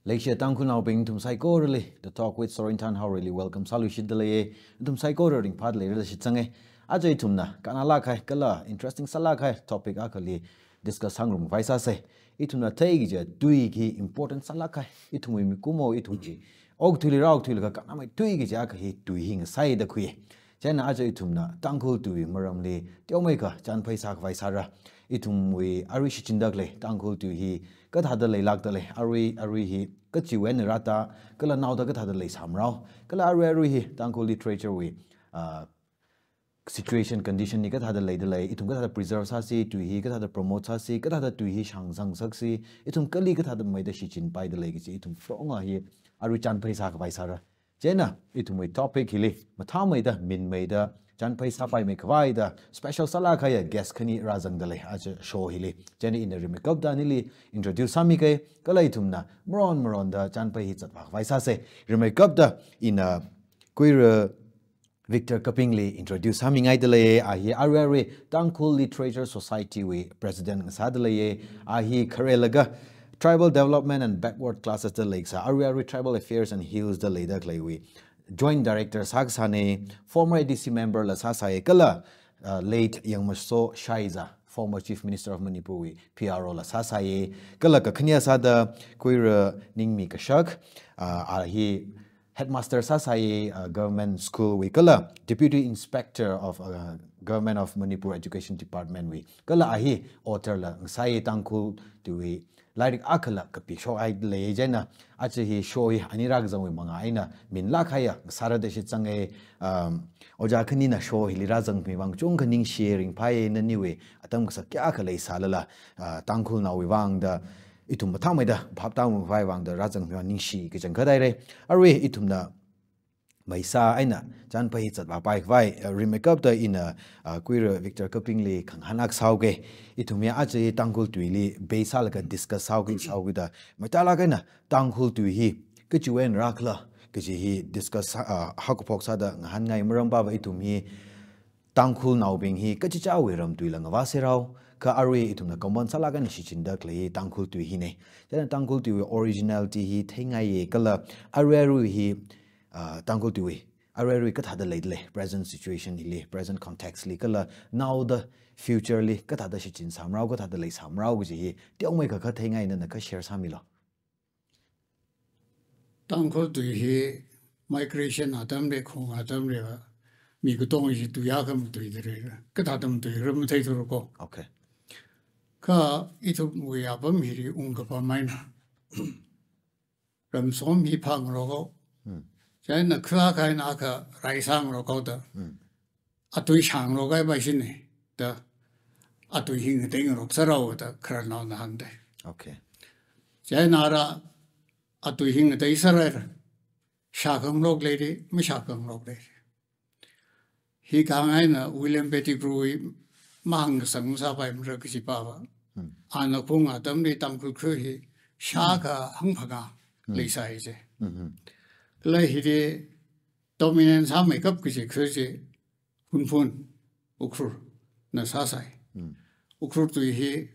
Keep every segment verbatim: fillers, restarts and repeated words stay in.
Leishiya Tangkhulnaobing, nathum saikorali The Talk with Sorinthan Haorali welcome sāluishitda leiya. Nathum saikora ringphāda leirala shitsanga. Aja ithumna kannalāk kahai kala interesting sālāk kahai topic akhali discuss sāngarum khavai sāsa. Ithumna theiki kaja tui hi important sālāk kahai. Ithumwui mikumo, ithumwui okathuili rāokathuilaga kannamei tui kaja akha hi tui hi ngasaida khuiya. Chieina aja ithumna Tangkhul tui maramli teomeikha chānphai sākhavai sāra. Ithumwui arui shichinda khalei Tangkhul tui hi kathāda leilākda lei, arui, arui hi kachiwui eina rāta, kala naoda kathāda leisāmarao, kala arui arui hi Tangkhul literature wui, ah, situation condition hi kathāda leida lei, ithum kathāda preserve sāsi, tui hi kathāda promote sāsi, kathāda tui hi shāngzangsaksi, ithum kali kathāda meida shichinpaida lei kaji ithum katonga hi arui chānphai sākhavai sāra. Chieina ithumwui topic hili mathāmeida, minmeida chānphai sāpaimei khavaida special sālāk kahaiya guest khani rāzangda lei aja show hili. Chieina ina rimeikapta anili introduce sāmika, kala ithumna maron maronda chānphai hi zatvā khavai sāsa. Rimeikapta ina Kuira Victor Kapingli introduce sāmingaida lei. A hi arui arui Tangkhul Literature Society wui president ngasāda leiya. A hi kharelaga Tribal Development and Backward Classes da leikasā, arui arui Tribal Affairs and Hills da leida khaleiwui Joint Director sākasāna. Former A D C member la sāsāya, kala, uh, late Yangmaso Shaiza, former Chief Minister of Manipur wui P R O la sāsāya. Kala kakhane sāda Kuira Ningmi Kashak, uh, a hi headmaster sāsāya, uh, government school wui, kala Deputy Inspector of, uh, Government of Manipur Education Department wui, kala a hi author la ngasāya, Tangkhul tuiwui lairik akhala kapishok haida lei. Chieina aja hi show hi ani rākazangwui manga eina minlāk kahaiya ngasārada shitsanga. Um, ojā khanina show hili rāzangmi vang chungkha ningshi, ringphāya, naniwui atam kasak kayākha leisālala, uh, Tangkhulnaowui vangda ithum mathāmeida phaptāngarumkhavai vangda rāzangmi vang ningshi kachangkhat haira. Arui ithumna maisa eina chānphai hi zatvāpai khavai, uh, rimeikapta ina, uh, Kuira Victor Kapingli khangahān akha sāuka. Ithum ya aja hi Tangkhul tuili base sālaga discuss sāuki, sāukida maitālāk eina Tangkhul tui hi kachiwui eina rākhala kaji hi discuss sā, uh, haokaphok sāda ngahānngai. Maram pava ithum hi Tangkhulnaobing hi kachichāwui ramtuila ngavāserrao, kha arui ithumna common sālāk eina shichinda khalei hi Tangkhul tui hina. Chieina Tangkhul tuiwui originality hi theingaiya, kala arui arui hi, ah, Tangkhul tuiwui arui arui kathāda leida lei, present situation hili, present context li, kala naoda future li kathāda shichinsāmarao, kathāda leisāmarao kaji hi teomeikha kha theingai, nana kha share sāmilu. Tangkhul tui hi migration atamli, khong atamli va, mi katonga chi tui akha matuida lei, kathāda matuira matheithura ko. Okay. Kha ithumwui apam hili ungkapam eina ramsom hi phāngarok haowa. Hmm. Chieina kha akha eina akha raisāngarok haoda. Hmm. Atui shāngarok kahai paishina da, atui hi ngateingarok sārao da khararnaona hāngda. Okay. Chieina ara atui hi ngateiser haira. Shākhangarok leira, mashākhangarok leira. Hi kahāng eina William Pettigrew wui mahāngkasang masāpaimara kaji pava. Hmm. Ana khong atamli Tangkhul kha hi shākha hangphangā Hmm. leisai je. Hmm, hmm. Kala hili dominant sāmeikap kaji kha chi Hunphun, Ukhrul na sāsai. Hmm. Ukhrul tui hi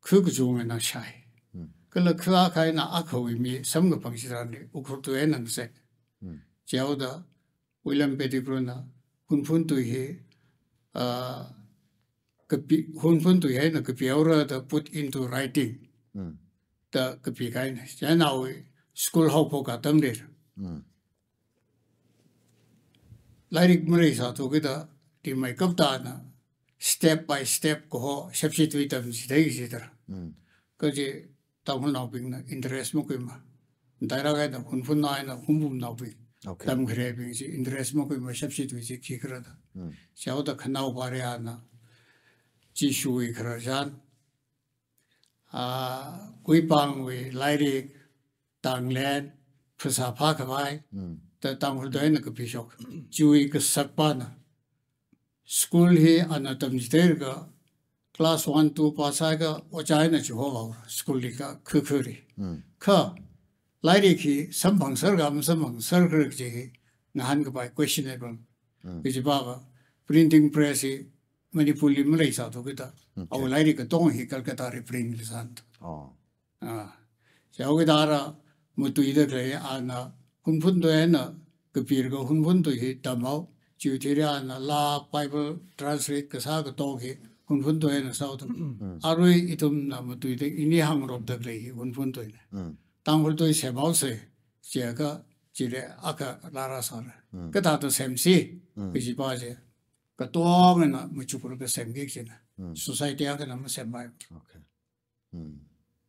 kha kachungana shāi. Hmm. Kala kha akha eina akhawui mi samkaphang chitharanli Ukhrul tui eina ngasai. Hmm. Chihaoda William Pettigrew na Hunphun tui hi, ah, kapi, Hunphun tui eina kapihaora da put into writing. Hmm. Da kapikahaina. Chieina awui school haophok atamli. Hmm. Lairik maleisāthukida, rimeikapta ana step by step kaho shapshi tui tamchithei kachithāra. Hmm. Kaji Tangkhulnaobingna interest makhuimana. Daira kaida Hunphun eina Hunphunnaobing. Okay. Tamkhareibing chi interest makhuimana shapshi tui chi khikhala da. Hmm. Chihaoda khanao pare ana Jishuwui khararchan, ah, Kuipangwui lairik, Tanglen, Phasā Phākhavai, Hmm. da Tangkhul tui eina kapishok. Chiwui kasakpana school hi ana tamchitheikha class one, two pass sāakha ojā eina chihohaora school li kha kha khali. Hmm. Kha lairik hi samphangserkha masamphangserkhala kaji hi ngahānkapai questionable. Hmm. Kaji pava printing press hi Manipurli maleisāthukida. Okay. Awui lairik katonga hi Calcutta li print sāsai. Oh. Ah, chihaokida ara matuida khalei ana Hunphun tui eina kapirga Hunphun tui hi tamhao. Chiwui thili ana laa Bible translate kasā katonga hi Hunphun tui eina sāhaoda. Arui ithumna matuida ini hāngrokda khalei hi Hunphun tuina. Tangkhul tui semhaosa, chiakha chili akha rāra sāra. Kathāda semsi, kajipa chi katongana machuklaga semki kajina. Society akhana masempai. Okay. Mm.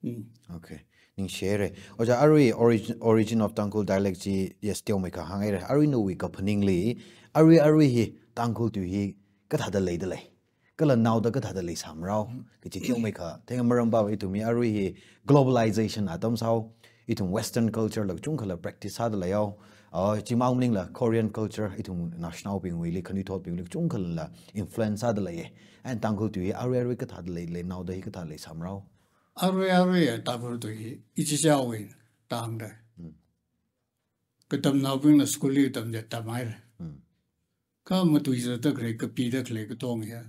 Mm. Okay. Ningshihaira. Ojā, arui origin, origin of Tangkhul dialect chi, yes, teomeikha hānghaira. Arui nawui kaphaningli, arui, arui hi Tangkhul tui hi kathāda leida lei? Kala naoda kathāda leisāmarao? Kaji teomeikha, theinga maram pava ithum hi arui hi globalization atam sāhao, ithum Western culture la kachungkhala practice sāda leihao. Ah, chimang maningla Korean culture, ithum naoshinaobingwuili, khanuithotbingwuili kachungkhala influence sāda leiya. And Tangkhul tui hi arui arui kathāda lei, lei naoda hi kathā leisāmarao? Arui arui Tangkhul tui hi ichichāwui tangda. Mm. Katamnaobingna school li tamda tamhaira. Mm. Kha matuizatda khalei, kapida khalei katonga hi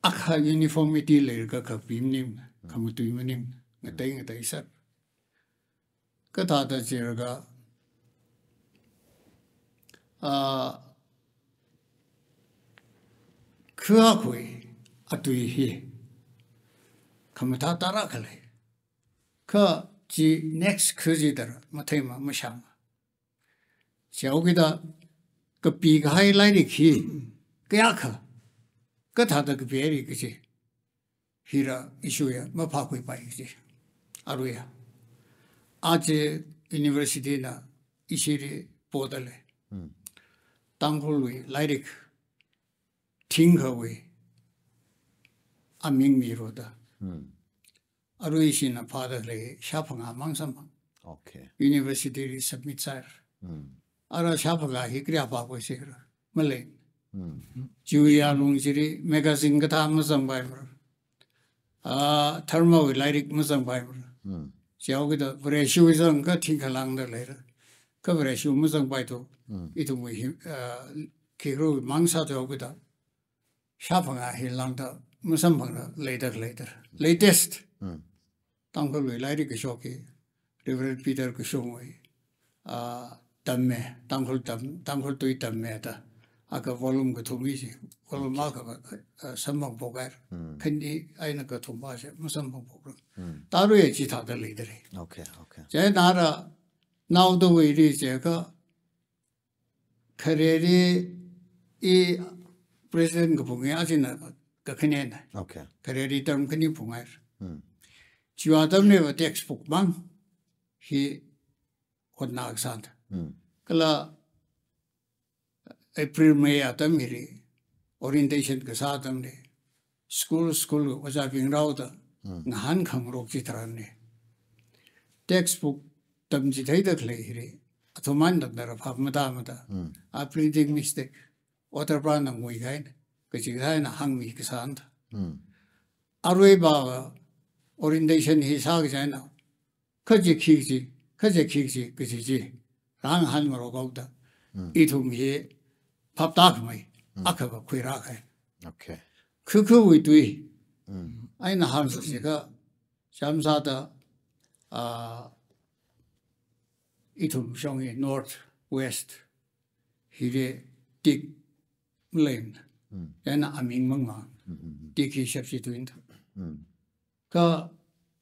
akha uniformity leilaga kapi maning, khamatui maning, ngatei ngatei sā. Kathāda jilaga, ah, kha akhawui atui hi khamathā tarākha lei. Kha chi next kha chi tara matheima mashāma. Chihaokida kapikahai lairik hi kayākha, kathāda kapihaira kaji hila issue ya maphākhuipai kaji. Aruiya. Aja university na ishili poda lei. Mm. Tangkhulwui lairik thingkhawui aming miroda. Mm. Arui ishina phāda lei shāphangā mang samphang. Okay. University li submit sāhaira. Mm. Ara shāphangā hi kayā phākhui sāhaira? Malei. Mm. Chiwui alung chili magazine kathā mazangpaimara. Ah, dharmawui lairik mazangpaimara. Mm. Chihaokida Vareshiwui zangakha thingkha lāngda leira. Kha Vareshiwui mazangpaithu. Mm. Ithumwui hi, ah, khikharuwui mang sāthuihaokida shāphangā hi lāngda masamphangla leida leida. Latest. Mm. Tangkhulwui lairik kashok hi Reverend Peter Kashungwui, ah, tamme, Tangkhul tam, Tangkhul tui tamme da. Akha volume kathum hi chi, volume akha, ah, samphang phokhaira. Mm. Khani eina kathumva chi masamphang phokra. Mm. Tarui chithāda leida lei. Okay, okay. Chieina ara naodawuili jiakha khareli i president kaphungi achina kakhanena. Okay. Khareli term khani phunghaira. Hmm. Chiwui atamliva textbook mang hi hotna kasāna. Hmm. Kala April, May atam hili orientation kasā atamli school, school ojābing rāhaoda, mm, ngahānkhangarok chitharanna. Textbook tamchitheida khalei hili, athumwui eina tangda phap matāmada. Mm. A printing mistake, author pana nguikahaina, kachikathā eina hāngmi kasāna. Mm. Aruiva orientation hi sākaji eina, kha chi khikhala chi, kha chi khikhala chi, kaji chi rāngahānmarok haoda. Mm. Ithum hi phap tākhamei, mm, akhava khuirākahai. Okay. Kha khawui tui. Mm. Eina hāngsa jiakha, chāmsāda, ah, ithum shong hi North, West, hili tik maleimana. Mm. Chieina aming mangmang. Mm, mm, mm. Tik hi shapshi tuina. Mm. Kha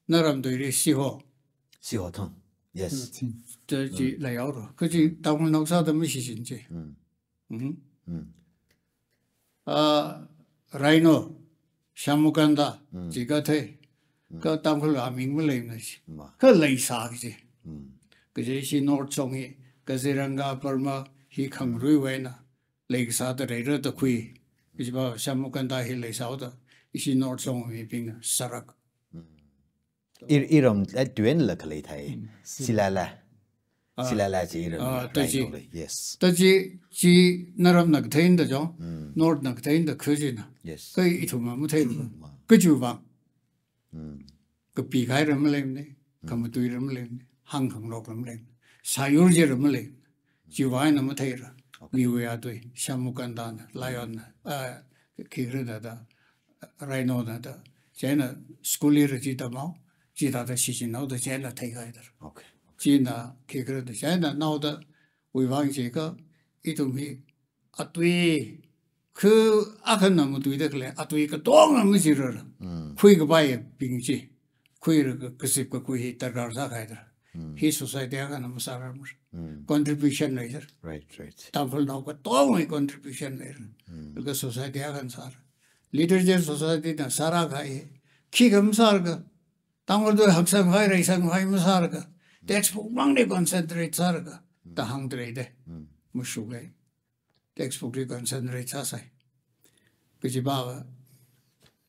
naram tuili Siho. Siho thang. Yes. Mm. Chi, chi, mm, leihaora. Kha chi Tangkhulnao sāda mashichin chi. Mm. Mm. Mm. Ah, Rhino, Shambukanda, mm, chi kathei. Mm. Kha Tangkhul aming maleimana chi. Ma. Kha leisā kaji. Mm. Kaji chi North shong hi, Kaziranga, Burma, hi khangaruiwui eina leikasāda leira da khui. Kajiva Shambukanda hi leisāhaoda, ishi North shong mibingna sarak. Mm. I, iram, eh, tuienla khalei thai. Mm. Silala. Ah. Silala chi iram, ah, ta chi. Rhino lei. Yes. Ta chi, chi naramna katheina da jong, mm, Northna katheina da kha china. Yes. Kha ithumva mathei. Mm. Kajiva. Mm. Kapikahaira maleimana, mm, kamatuira maleimana, hāngkhangarokla maleimana, sāyur chila maleimana, chiwui eina matheira. Okay. Miwui atui, Shambukandana, Lionna, ah, khikhala da da, Rhinona da, chieina school lila chi tamhao, chithāda shichinhaoda chieina theikahaida. Okay. China khikhala da china naoda wuivang chiakha ithum hi atui, kha akhana matuida khalei atui katonga machirar. Mm. Khuikapaibing chi, khuira ka, kazip kakhui hi darkar sākahai da. Mm. Hi society akhana masārar mar. Mm. Contribution leisar. Right, right. Tangkhulnao katongawui contribution leira. Mm. Ka society akhana sāra. Literature society na sāra kahai. Khikha masāra ka. Tangkhul tui haksangkahai, reisangkahai masāra ka. Textbook mangli concentrate sāra ka. Mm. Da hāngda lei da. Mm. Mashuk lei. Textbook li concentrate sāsai. Kajiva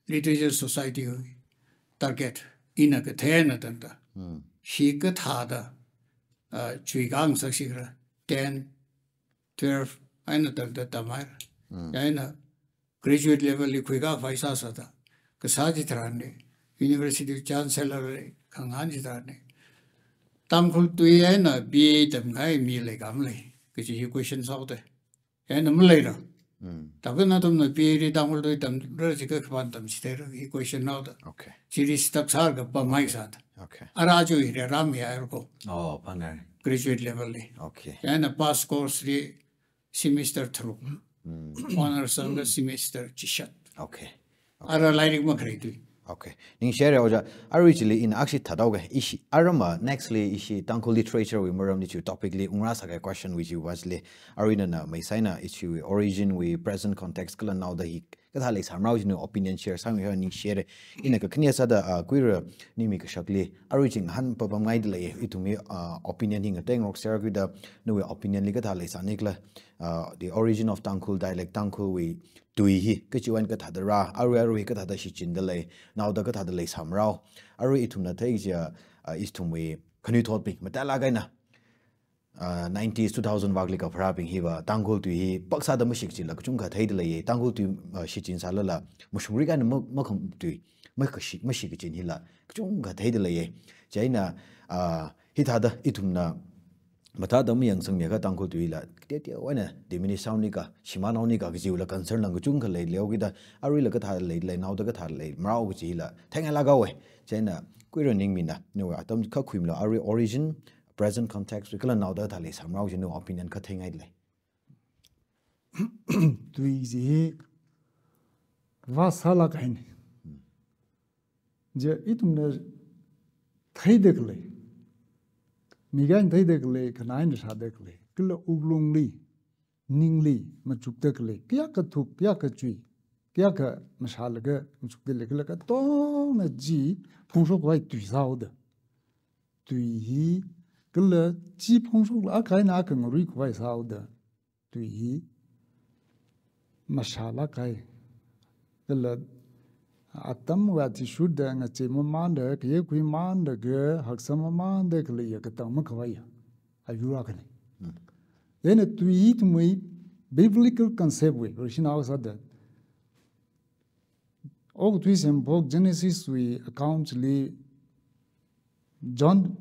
Literature Society wui target ina kathei eina tangda. Hmm. Hi kathāda, ah, chuikang sāsi khala ten, twelve eina tangda tamhaira. Hmm. Chieina graduate level li khuikā phai sāsāda. Kasā chitharanli, university chancellor li khangahān chitharanli, Tangkhul tui eina B A tamkahai mi leikhala, kaji hi question sāhaoda. Chieina maleira. Mm. Thākha nathumna B A li Tangkhul tui tamra jiakha kapan tamchitheira hi question haoda. Okay. Chili stuck sālaga pamhai sāda. Okay. Ara chu hili rāmihaira ko. Oh, phangai. Graduate level li. Okay. Chieina pass course li semester tharuk. Mm. Honours sangda semester chishat. Okay. Ara lairik makhalei tui. Okay. Ningshihaira ojā, arui chili ina akhashi thāda haoga, ishi, arama next li ishi Tangkhul literature wui maramli chi topic li ungrāsākahai question wui chiwui vāli, arui nana maisai eina ishi origin wui present context kala naoda hi kathā leisāmarao china opinion share sāmi ho ningshihaira. Ina kakhane sāda, ah, kuira ningmi kashakli, arui chi ngahān papamngaida lei, ithumwui, ah, opinion hi ngateingarok sāra khuida, nawui opinion li kathā leisāni khala, ah, The Origin of Tangkhul Dialect, Tangkhul wui tui hi kachiwui eina kathāda rā, arui arui kathāda shichinda lei, naoda kathāda leisāmarao. Arui ithumna thei kaja, ah, ithumwui khanuithotbing, matailāk eina, ah, nineties, two thousand vākli kapharābing hiva, Tangkhul tui hi paksāda mashichinla kachungkha theida leiya, Tangkhul tui, ah, shichin sālala, mashungrik eina ma, makham tui, makashi, mashikachin hila, kachungkha theida leiya. Chieina, ah, hithāda ithumna, mathāda mayangsangmiakha Tangkhul tuila, teoteowui eina diminish sāhaoni ka, shimānhaoni ka kajiwuila concern lang kachungkha leilei kida, aruila kathā leilei, naoda kathā leimarao kajila theingailāk haowa. Chieina kuira ningmina, nawui atam kha khuimilu, arui origin, present context, kala naoda kathā leisāmarao chi nawui opinion kha theingailei. Tui chi hi vāsālāk kahaina. Chi ithumna theida khalei, mi khani theida khalei, khanina shāda khalei, kala wuklungli, ningli, machukda khalei, kayākha thuk, kayākha chui, kayākha mashālaga machukda lei khala katonga chi phongshok khavai tui sāhaoda. Tui hi, kala chi phongshokla akha eina akha ngarui khavai sāhaoda. Tui hi mashālāk kahai. Kala atam vātishurda ngachei mamānda, kayākhui mamānda, kha haksā mamānda khaleiya katang makhavaiya ayur akhana. Hmm. Chieina tui hi ithumwui biblical concept wui rationale sāda, okathui semphok Genesis wui account li John,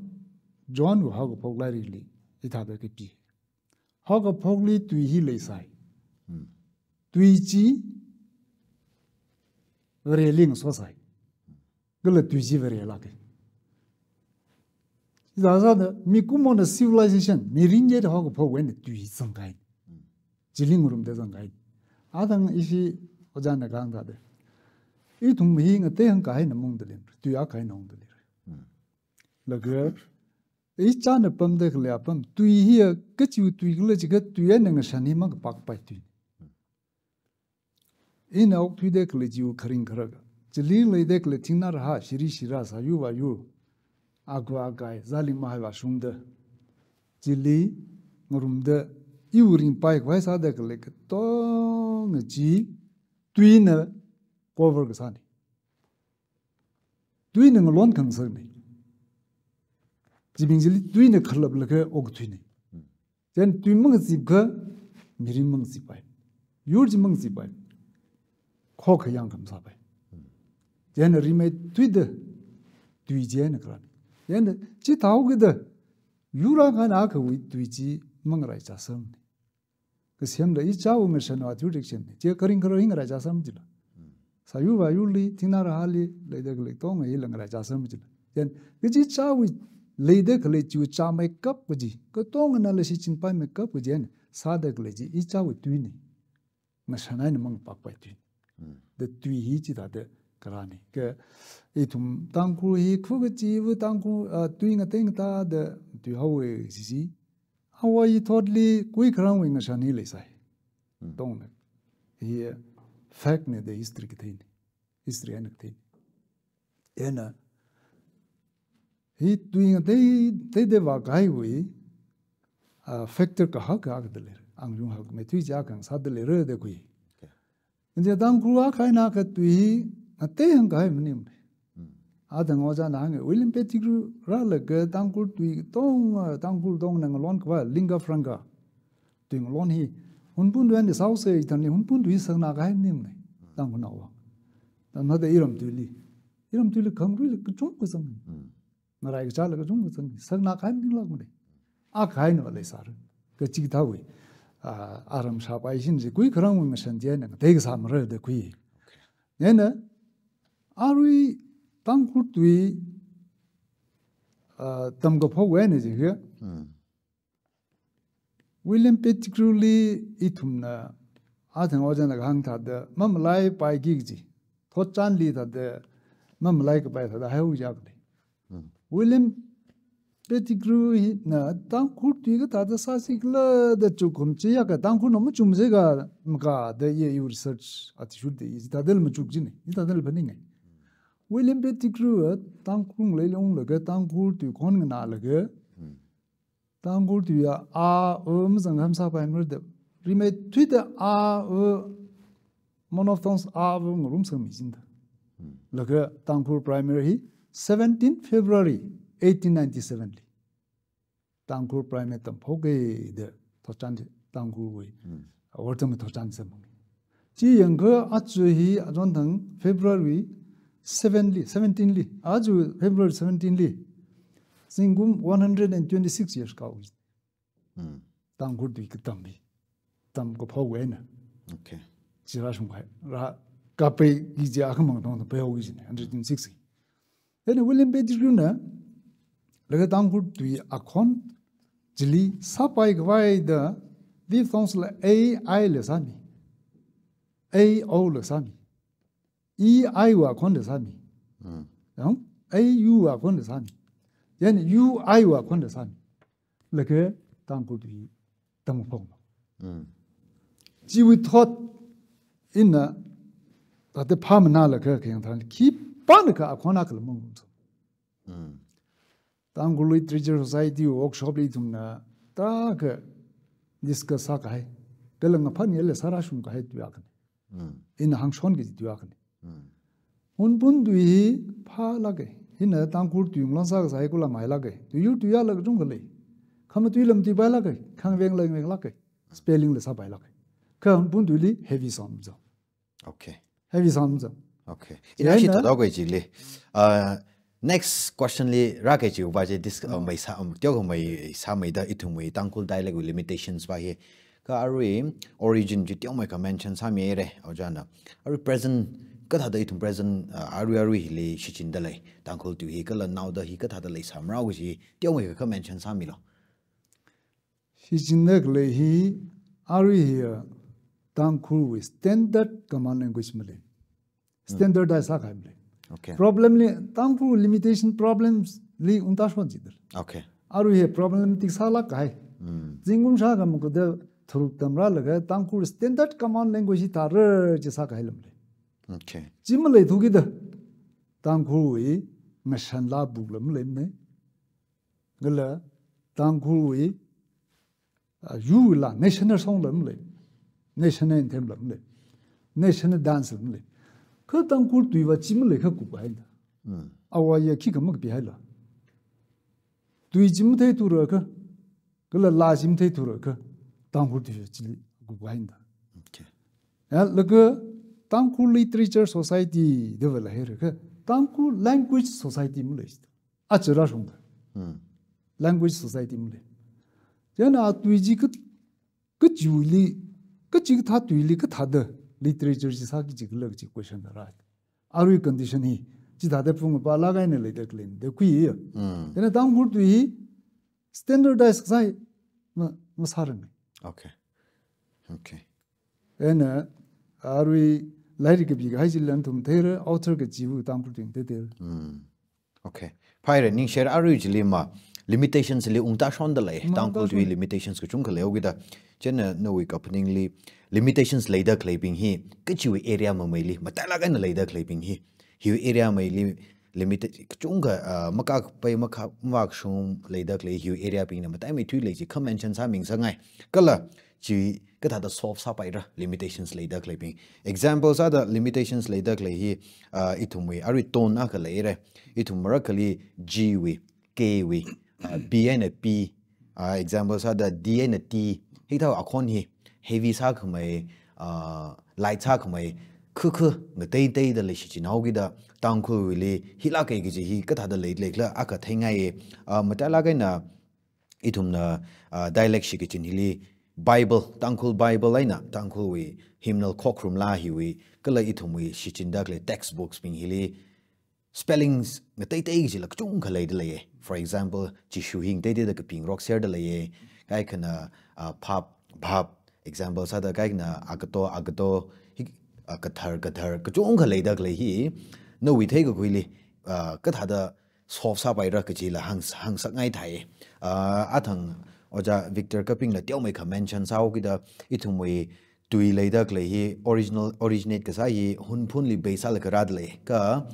John wui haokaphok lairikli hithāda kapi. Haokaphokli tui hi leisai. Hmm. Tui chi Vareli ngasosai. Kala tui chi Varelāka. Sāsāda mikumona civilization, mirin yet haokaphok eina tui zangkahai. Hmm. Chili ngarumda zangkahai. Athang ishi ojāna kahāng thāda, ithum hi ngateihāngkahai eina maungda lei, tui akha eina ungda lei. Hmm. Laga ichāna pamda khalei apam, tui hiya kachiwui tui khala jiakha tui eina ngashan hi makapakpai tui. Ina okthuida khalei chiwui kharing kharak, chili leida khalei thingnā rahā, shiri shirā, sāyur vāyur, aku akai, zāling mahai vāshungda, chili ngarumda, iwui ringpai khavai sāda khalei katonga chi tuina cover kasāna. Tuina ngalon khangasak ni. Chibing chili tuina khalaplaga okthuina. Chieina tui mangazipkha, mirin mangazippai. Yur chi mangazippai. Khokhayang khamasāpai. Chieina rimeithuida tui chieina kharān. Chieina chithāhaokida yur akha eina akhawui tui chi mangaraichāsangna. Kasemla ichāwui ngashanwui direction ni. Chi kharing kharak hi ngaraichāsang chila. Sāyur vāyurli, thingnā rahāli, leida khalei katonga hila ngaraichāsang chila. Chieina kachichāwui leida khalei chiwui chāmeikap kaji, katongana la shichinpaimeikap kaji eina sāda khalei chi ichāwui tuina. Ngashan eina mangpakpai tui. Mm. Da tui hi chithāda kharāna. Kha ithum Tangkhul hi khu kachiva Tangkhul, ah, tui ngatei ngatāda tuihaowa sisi. Āwo i thotli kuikharangwui ngashan hi leisai. Mm. Tongna. Hi, ah, fact na da history katheina. History eina katheina. Eina, hi tui ngatei, teida vākahaiwui, ah, factor kahak kahak da leira. Angyung hakmeithui chi akha ngasāda leira da khui. Okay. Nja Tangkhul akha eina akha tui hi ngatei hāngkahai maningmana. Mm. Athang ojāna hānga, William Pettigrew rālaga Tangkhul tui tong, ah, Tangkhul tongna ngalon khavai, lingua franca. Tui ngalon hi, Hunphun tui eina sāhaosa, ithumli Hunphun tui sakna kahai maningmana. Mm. Tangkhulnaowui vang. Tamnada iram tuili. Iram tuili khangruili kachungkha zang. Mm. Ngarai kachāla kachungkha zang. Sakna kahai maninglākmana. Akha eina va leisāra. Kachikathāwui, ah, aram shāpai shin chi kuikharangwui ngashan chi eina ngatei kasā mara da khui. Okay. Eina, arui Tangkhul tui, ah, tamkaphok eina jiakha, Mm. William Pettigrew li ithumna, athang ojāna kahāng thāda, mamalaipaiki kaji. Thotchanli thāda, mamalaikapai thāda haihaoya khalei. Mm. William Pettigrew hina Tangkhul tui kathāda sāsi khala da chukhum chi ya ka Tangkhulna machukmasa ka makada ye yu research attitude da i thāda machuk jina, i thāda phaninga. William Pettigrew a Tangkhul ngaleili unglaga Tangkhul tui khon nganālaga, Mm. Tangkhul tuiya a, o, mazang hamsa pai merde. Rimeithuida a, o, monophthongs a, o, ngarumsangmi jinda. Hmm. Laga Tangkhul primer hi seventeen February eighteen ninety-seven li. Tangkhul primer tamphokhaida thotchan Tangkhulwui. Hmm. Wortam thotchan samang. Chi yangkha aja hi ajonthang February seven li, seventeen li, aja February seventeen li, zingkum one hundred and twenty-six years kao. Hmm. Tangkhul tui katam hi, tamkaphok eina. Okay. Chi rāshungpai, rākapai kaji akhamang tongtong peihaoki jina, hundred twenty-six. Then William Pettigrew na, laga Tangkhul tui akhon, chili sāpai khavai da, diphthongs la A I la sāmi. A O la sāmi. E I wui akhon da sāmi. Mm. Yang, A U wui akhon da sāmi. Then U I wui akhon da sāmi. Laga Tangkhul tui tamkaphok. Mm. Chiwui thot ina, thāda phāmanālaga kayang tharan, khipānakha akhon akhala mang. Mm. Tangkhul Literature Society workshop li ithumna tarākha discuss sākahai. Kala ngaphan yela sārāshungkahai tui akhana. Mm. Ina hāngshon kaji tui akhana. Mm. Hunphun tui hi phālāka. Hina Tangkhul tui ngalon sākasā hi kula mailāka. Tuiyur tuiyala kachungkha lei. Khamatui lam tuipailāka. Khangveng la nganglāka. Spelling la sāpailāka. Kha Hunphun tuili heavy sound zang. Okay. Heavy sound zang. Okay. Chieina ina shi thothaoki chili. Uh, next question li rāki chiva chi dis-, uh, mai sā, um, teokha mai sāmeida ithumwui Tangkhul dialect wui limitations va hi. Kha arui origin chi teomeikha mention sāmira, ojāna. Arui present, kathāda ithum present, uh, arui arui hili shichinda lei. Tangkhul tui hi kala naoda hi kathāda leisāmara kaji teomeikha mention sāmilu. Shichinda khalei hi, arui hiya Tangkhulwui standard common language malei. Hmm. Standardize sākahai malei. Okay. Problem li, Tangkhul limitation problems li ungtashon jida. Okay. Arui hiya problematic sālākkahai. Hmm. Zingkum shākha makada tharuk tamrālaga Tangkhul standard common language hi thāra chi sākahai lam lei. Okay. Chi maleithukida. Tangkhulwui ngashan la buk lam lei ne. Kala Tangkhulwui, ah, yurla national song la malei, national anthem la malei, national dance la malei. Kha Tangkhul tuiva chi maleikha kup haida. Hmm. Āwo āya khikha makapihaila. Tui chi matheithurakha, kala laa chi matheithurakha, Tangkhul tuiva chili kup haida. Okay. Ya, laga Tangkhul Literature Society da va leihairakha, Tangkhul Language Society malei. Aja rāshungda. Hmm. Language Society malei. Chieina tui chi ka, kachiwuili, kachikathā tuili kathāda literature chi sāki jikhala kaji question da rāi. Arui condition hi, Chithāda phungpalāk eina leida khalei, da khuiya. Mm. Chieina Tangkhul tui hi standardize kasā hi ma, masārang. Okay. Okay. Chieina arui lairik kapikahai chili ithum theira, author kachiwui Tangkhul tui theira. Mm. Okay. Phaira, ningshira, arui chili ma limitations li ungta shonda lei. Ma Tangkhul ungta tui shon. Limitations kachungkha leihaokida. Chieina nawui kaphaningli limitations leida khaleibing hi, kachiwui area mameili, matailāk eina leida khaleibing hi, hiwui area meili limited kachungkha, ah, makakpai makha, makashung leida khalei hiwui area bingna mataimeithui lei chi kha mention sāmingasakngai. Kala chi kathāda solve sāpaira limitations leida khaleibing. Example sāda limitations leida khalei hi, ah, ithumwui arui tone akha leira. Ithum marakhali G wui, K wui, ah, B eina P, ah, example sāda D eina T, hithāda akhon hi heavy sākhamei, ah, light sākhamei, khukhu ngateiteida lei shichinhaokida, Tangkhulwuili hilāka kaji hi kathāda lei, leikhala akha theingai, ah, matailāk eina ithumna, ah, dialect shikachin hili Bible, Tangkhul Bible eina, Tangkhulwui hymnal Khokharum Laa hiwui, kala ithumwui shichinda khalei textbooks bing hili, spellings ngateitei kajila kachungkha leida leiya. For example, Jishu hi ngateiteida kapingarok serda leiya. Kaikhana, ah, phap, phap. Example sāda kaikhana agato, agato. Hi, ah, kathar, kathar. Kachungkha leida khalei hi. Nawui theikakhuili, ah, kathāda solve sāpaira kajila hāng, hāngsakngai thai. Ah, athang Ojā Victor Kapingla teomeikha mention sāhaokida ithumwui tui leida khalei hi original, originate kasā hi Hunphunli base sālaga rāda lei. Kha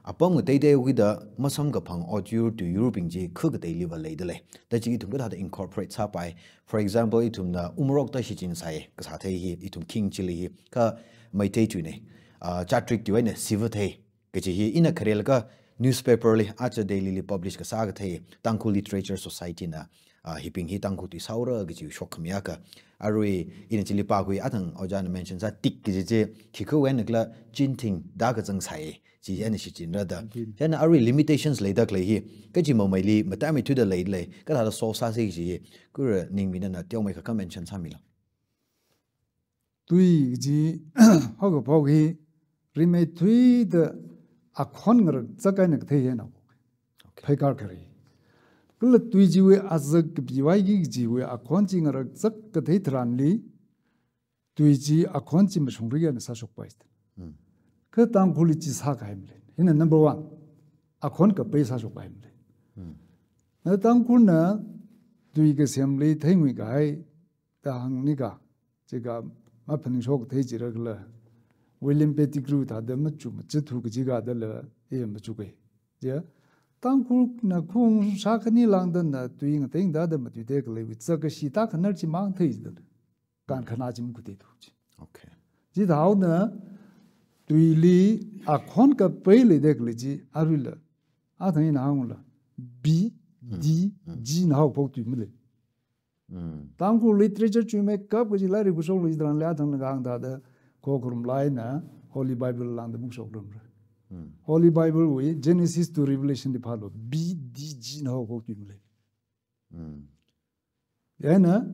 apam ngateiteikida masamkaphang otyur tuiyurbing chi khu kateiliva leida lei. Da chi ithum kathāda incorporate sāpai. For example, ithumna Umrokta shichinsai kasā thei hi, ithum Khing chili hi. Kha Meitei tuina. Ah, Chatrik tui eina Sivathei kaji hi ina kharelaga newspaper li, Acha Daily li publish kasā kathei, Tangkhul Literature Society na, ah, hibing hi Tangkhul tui sāhaora kaji shokkhami akha. Arui ina chili pākhui, athang Ojāna mention sā tik kaji chi, khikha wui eina khala chinthing da kazang sai, chi eina shichinra da. Indeed. Chieina arui limitations leida khalei hi, kachi mameili, mataimeithuida lei lei, kathāda solve sāsi kaji hi, kura ningmida na teomeikha kha mention sāmilu. Tui kaji, haokaphok hi, rimeithuida akhon ngarakzak eina kathei hina. Okay. Pheikar khare. Kala tui chiwui azak kapiwui ki kajiwui akhon chi ngarakzak kathei tharanli, tui chi akhon chi mashungri eina sāshokpai. Hmm. Kha Tangkhulli chi sākahai malen. Hina number one. Akhon kapai sāshokpai malen. Hmm. Na Tangkhulna tui kasemli theingui kahai da hāngni ka, chika maphaningshok thei chira kala, William Pettigrew thāda machu machithu kaji ka dala, e machuka. Ja, Tangkhulna khung shākhani lāngda na tui ngatei thāda matuida khalei, witsa kashi ta khanar chi mang thei dala. Kan khana chi makhuitei tu chi. Okay. Chithāhaona tuili akhon kapai leida khalei chi, aruila. Athang ina hāngla. B, D, G na haophok tui malei. Mm. Tangkhul literature chuimeikap kaji lairik khuishokli tharanli athangna kahāng thāda Khokharum Laa eina Holy Bible lāngda makhuishokramra. Mm. Holy Bible wui Genesis to Revelation li phālu, B, D, G na haophok tui malei. Mm. Chieina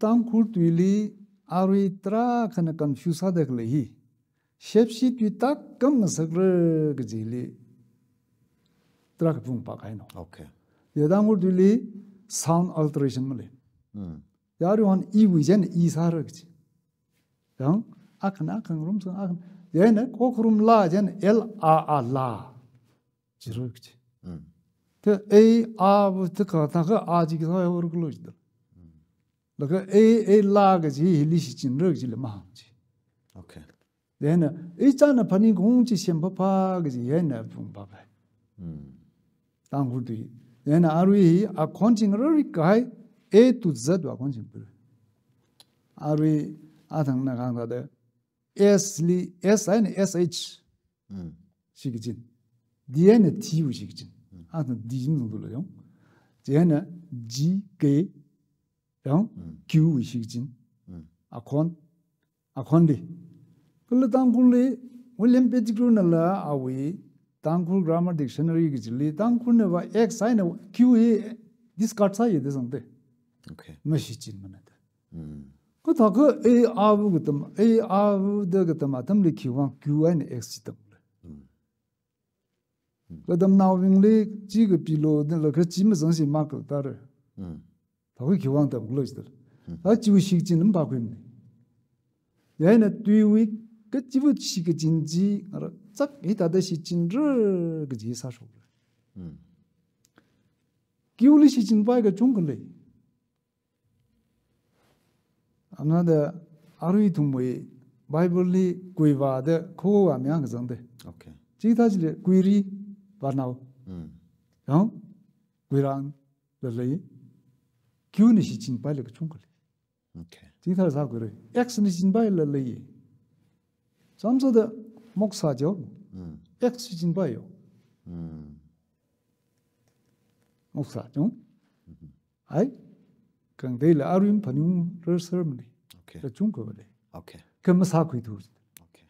Tangkhul tuili arui tarākhana confuse sāda khalei hi. Shepshi tui tākam ngasakra kajili tarākha phungpakahaina. Okay. Ya Tangkhul tuili sound alteration malei. Hmm. Ya aruihon E wui chieina I sāra kaji. Yang, akhana akha ngarumsa, akhana. Chieina Khokharum Laa chieina L A A laa. Chira kaji. Hmm. Kha A, A bu thākha, thākha A chi kasā ya ur kalo chida. Hmm. Laga A, A laa kaji hili shichinra kajila mahāng chi. Okay. Chieina, ichāna phaning kong chi semphapha kaji eina phungpapa. Hmm. Tangkhul tui. Chieina arui hi akhon chi ngararikahai A to Z wui akhon chi ngararikahai. Arui athangna kahāng thāda S li, S eina S H. Hmm. Shikachin. D eina T wui shikachin. Hmm. Athang D jin zungdula yong. Chieina G, K, yong, hmm, Q wui shikachin. Hmm. Akhon, akhonli. Kala Tangkhulli, William Pettigrew nala awui Tangkhul Grammar Dictionary kajili, Tangkhulna va X eina Q hi discard sāya da zangda. Okay. Mashichinmana da. Hmm. Kha thākha A, A bu katam, A, A bu da katam atamli khiwuivang Q eina X chi tamlei. Hmm. Katamnaobingli chi kapilo, da laga chi mazangsi makal tara. Mm. Thākhui khiwui vang tamkhuilo jida. Mm. Thā chiwui shichin lam phākhuimana. Chieina tuiwui kachiwui shichin chi, ngarā chak hithāda shichinra kaji sāshok. Mm. Kiuli shichinpai kachungkha lei. Anada arui ithumwui Bible li kuivā da kho va mi ang zangda. Okay. Chithā chili kuiri vānao. Mm. Yang kuirang la lei. Kiuna shichinpaila kachungkha lei. Okay. Chithā sākhuira. X na shichinpaila lei. Samsāda moksa jo. Mm. X shichinpaiyo. Mm. Moksa jo. Mm-hmm. Ai, khangateila arui phaningung rarsermana. Okay. Kachungkha lei. Okay. Kha masākhuithu. Okay.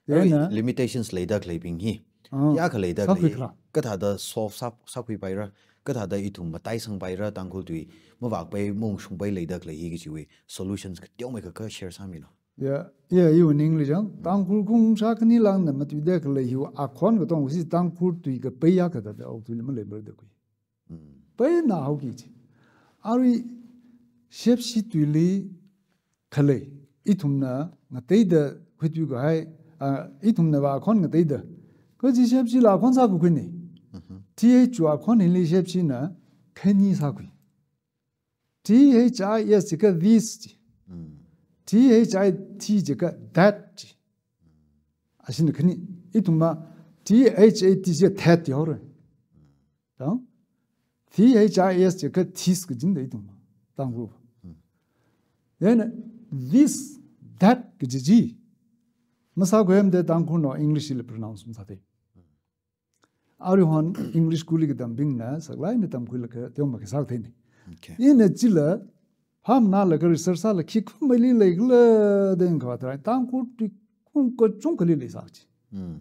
Chieina arui limitations leida khaleibing hi. Ah, ya khaleida khalei. Sākhuikhala. Kathāda solve sā, sākhuipaira. Kathāda ithum mataisangpaira Tangkhul tui mavākpai maungshungpai leida khalei hi kachiwui solutions kateomeikha share sāmilo. Ya, ya, iwui ningli jang, Tangkhul khaung shākhani langna matuida khalei hiwui akhon katonga si Tangkhul tui kapeiya kathāda okathuili maleimarda khui. Mm. Peina haoki chi. Arui Shepshi tuili khalei, ithumna ngateida khuitui kahai, ah, ithumna va akhon ngateida. Kaji Shepshila akhon sākakhuina. Mm-hmm. T H wui akhon hili Shepshina khani sākhui. T H I S jiakha this ji. Mm. T H I T jiakha that ji. Ashina khani, ithumva T H A T jiakha that ji haora. Tang? T H I S jiakha this kajina ithumva. Tangkhul. Mm. Then this, that kaji chi masākhuimada Tangkhulna English li pronounce masāthei. Aruihon English school li katambingna saklāk eina tamkhuilaga teomeikha sātheina. Okay. Ina chila, phāmānlaga research sālaga khikha maleili leikhala da yangkhavāda Tangkhul tui khaung kachungkhali leisā chi. Mm.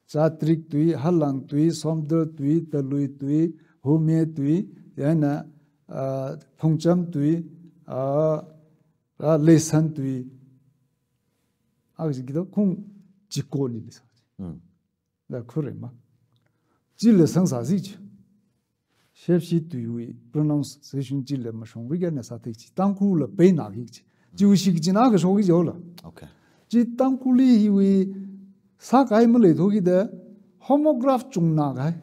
Chatrik tui, Halang tui, Somdal tui, Talui tui, Hume tui, chieina, ah, Phungcham tui, ah, ah, Leisan tui. Akha chi kito khaung chikoli leisā chi. Mm. Da khuirei ma. Chila sangsāsi chi. Shepshi tuiwui pronunciation chila mashungwui eina sāthei chi. Tangkhulli peinaki chi. Chiwui shichin akha shoki jola. Okay. Chi Tangkhulli hiwui sākahai maleithuki da homograph chungna kahai.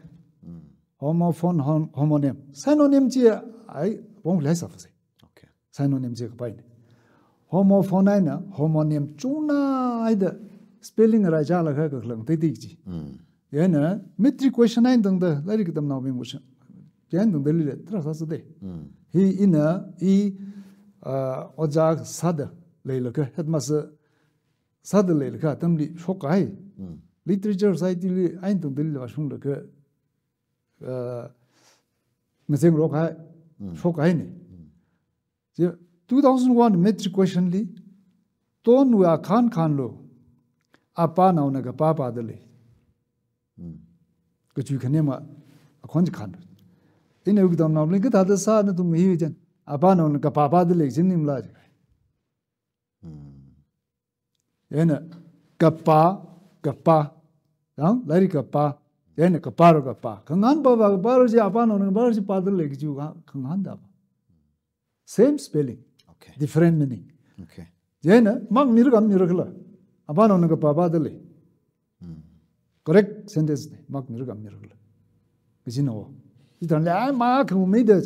Mm. Homophone, hom-, homonym. Synonym chi ai wonglei sāfasei. Okay. Synonym chi kapaina. Homophone eina homonym chungna haida spelling raichālaga kakhalang theithei chi. Mm. Chieina matric question eina tangda lairik katamnaobing question. Chieina tangda lila tarā sāsāthei. Mm. Hi ina i, ah, ojā sāda leilaga headmaster sāda leilaga atamli shokkahai. Mm. Literature society li eina tangda lila vāshunglaga, ah, ngazeng rokhai, mm, shokkahaina. Mm. Chi two thousand one matric question li, Tonwui akhon khanlu, apānaona kapā pādalei. Mm. Kachi khanema akhon chi khanlu. Ina iwui katamnaobingli kathāda sā nathum hi jen, apānaona kapā pādalei jin maningla ji. Mm. Chieina kapā, kapā. Yang, lairik kapā. Chieina kapāra kapā. Khangahān pāva kapāra chi apānaona kapāra chi pādalei kaji kha-, khangahān da. Same spelling. Okay. Different meaning. Okay. Chieina mark mira kha mamirakhala. Apānaona kapā pādalei. Mm. Correct sentence na, mark mira kha mamirakhala. Kajina wo. Chitharanli ai mark khameida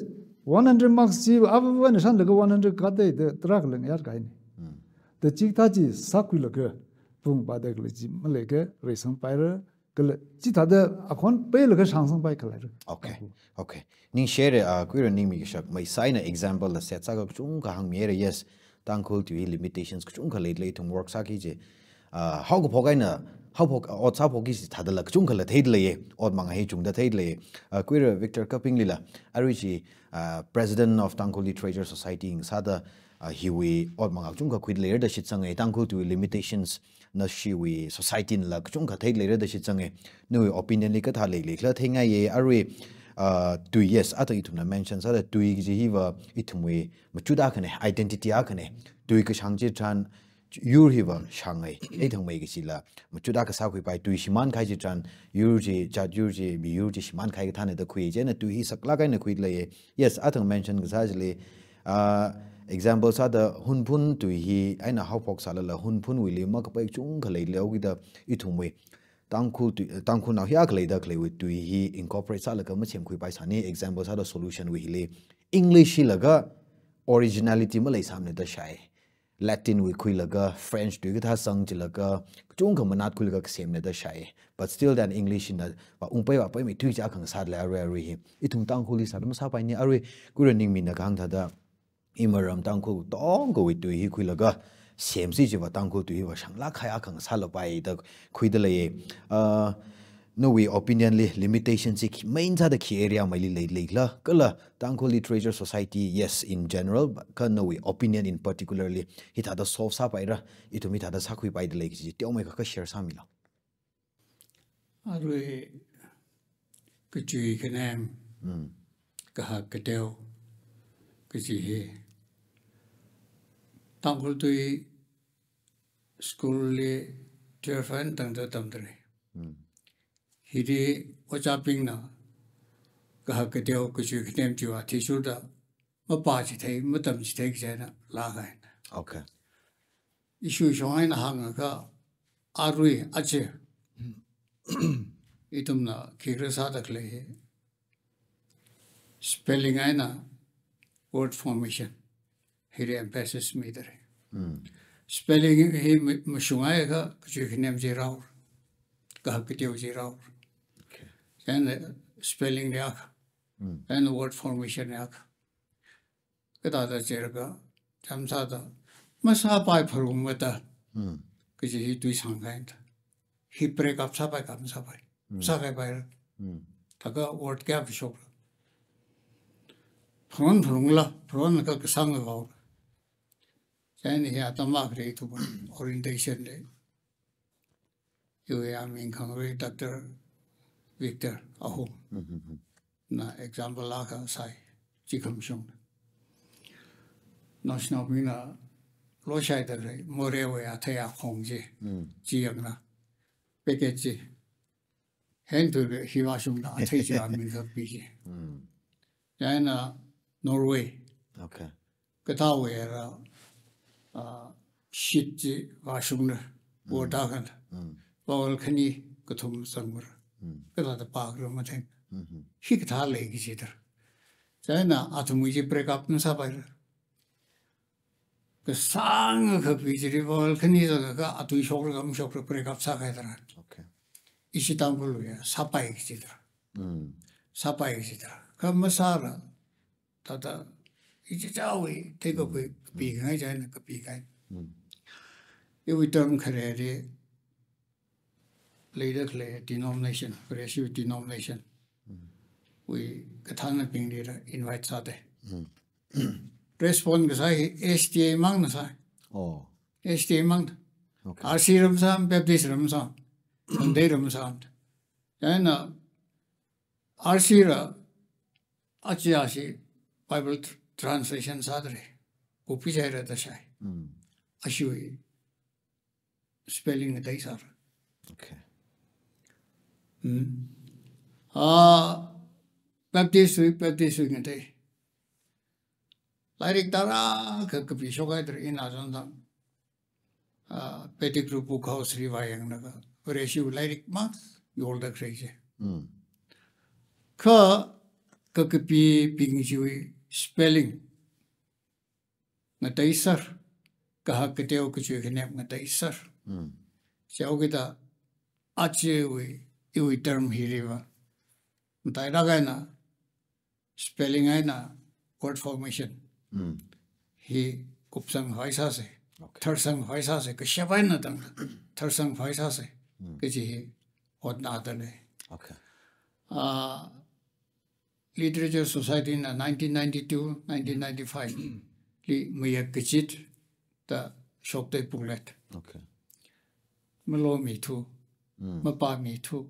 one hundred marks chi, ava ava eina shānlaga one hundred kateida tarākha leng yar kahaina. Mm. Da chithā chi sākhuilaga, pung pādalei chi maleiakha reisangpaira, kala chithāda akhon peilaga shāngsangpai khaleira. Okay. Okay. Ningshire, ah, Kuira ningmi kashak, maisai eina example la set sākha kachungkha hāngmire, yes. Tangkhul tui limitations kachungkha leilei ithum work sāki chi. Ah, haokaphok eina, haophok, ot sāphokki chithādala kachungkhala theidalei, ot manga hi chungda theidalei. Ah, Kuira Victor Kapinglila, arui chi, ah, President of Tangkhul Literature Society ngasāda, ah, hiwui ot manga kachungkha khuileira da shitsanga, Tangkhul tui limitations na shiwui society nala kachungkha theileira da shitsanga. Nawui opinion li kathā leileikhala theingaiya, arui, ah, tui, yes, ata ithumna mention sāda tui kaji hiva ithumwui machut akhana, identity akhana. Tui kashāng chitharan, yur hiva shāngai, ei thangmei kachila, machut akha sākhuipai, tui shimānkahai chitharan, yur chi, jat yur chi, miyur chi shimānkahai kathāna da khui, chieina tui hi saklāk eina khuilei. Yes, athang mention kasā chili, ah, example sāda Hunphun tui hi, eina haophok sālala, Hunphunwuili makapai kachungkha leilei, okida ithumwui Tangkhul tui, Tangkhulnao hi akha leida khaleiwui tui hi incorporate sālaga masemkhuipai sāni, example sāda Solution wui hili, English hilaga originality maleisāmana da shāi. Latin wui khuilaga, French tui kathā sangchilaga, kachungkha manat khuilaga kasemna da shāi. But still then English na va ungpai va paimei tui chi akha ngasālei arui arui hi. Ithum Tangkhulli sāda masāpaini arui, kuira ningmina kahāng thāda, imaram Tangkhul tongkawui tui hi khuilaga, semsi chiva Tangkhul tui hiva shānglāk kahai akha ngasālapai da khuidalei. Uh, nawui opinion li limitation chi khi, main sāda khi area meili lei, leila, kala Tangkhul Literature Society, yes, in general, kha nawui opinion in particularly, hithāda solve sāpaira, ithum hithāda sākhuipaidalei kaji, teomeikha kha share sāmilo. Arui kachui khanem, Mm. kahak kateo, kaji hi. Tangkhul tui school li twelve eina tangda tamdalei. Mm. Hili ojābingna kahak kateo kachui khanem chiva athishurda mapāchithei, matamchithei kaji eina lākahai. Okay. Issue shong eina hāngakha arui aja ithumna khikha sāda khalei hi spelling eina word formation hili emphasis midalei. Mm. Spelling hi ma-, mashunghaiakha kachui khanem chi rāhaora, kahak kateo chi rāhaora. Okay. Chieina spelling li akha, Mm. and word formation li akha. Kathāda jiakha, chānsāda, masāpai phalungmada, Mm. kaji hi tui sangkahaina. Hi break up sāpai kha masāpai. Mm. Sākahaipaira. Mm. Thākha word kayākha shokra. Phalung phalungla, phalungakha kasāng haora. Chieina hi atam akhali ithum orientation li, iwui aming khangarui Doctor Victor Ahung Mm-hmm. na example akha sāi, chi khamashung. Naoshinao mina loshai dalei, morewui athei akhong chi, Mm. chi yangna, package chi. Henthuilaga hi vāshungda athei chi aming kapi chi. Mm. Chieina Norway. Okay. Kathāwui ra, ah, sheet chi vāshungda, Mm. word akha. Mm. Vowel khani kathum zangmara. Mm. Kathāda pākhala matheng. Mm-hmm. Hi kathā lei kaji thāda. Chieina athumwui chi break up masāpaira. Kasāng kapi chili vowel khani zangakha atui shokra kha mashokra break up sākahai thāda. Okay. Ishi Tangkhulwui ya, sāpai kaji thāda. Mm. Sāpai kaji thāda. Kha masāla, thāda, ichichāwui, theikakhui, Mm. kapikhangai chieina kapikahai. Mm. Iwui term khareli, leida khalei denomination, Vareshiwui denomination Mm. wui kathānabingli ra invite sāda. Mm. Respond kasā hi S D A mangna sāi. Oh. S D A mangna. Okay. R C ra masāmana, Baptist ra masāmana, Sunday ra masāmana. Chieina R C ra, aja ashi Bible tr-, translation sādalei. Kupi jaira da shāi. Mm. Ashiwui spelling ngateisāra. Okay. Hmm. Ah, Baptist wui, Baptist wui ngatei. Lairik tarākha kapi shokhaida ina zangzang. Ah, Pettigrew Book House li vāyanglaga, Vareshiwui lairik mang yorda khalei chi. Hmm. Kha kakapibing chiwui spelling ngateiser, kahak kateo kachui khanem ngateiser. Mm. Chihaokida ajawui, iwui term hiliva matailāk eina spelling eina word formation Mm. hi kupsang khavai sāsa, Okay. tharsang khavai sāsa, kashap eina tangda tharsang khavai sāsa, Mm. kaji hi hotnadalei. Okay. Ah, Literature Society na nineteen ninety-two, nineteen ninety-five li mayak kachit da shokda booklet. Okay. Malomithu, Mm. mapāmithu.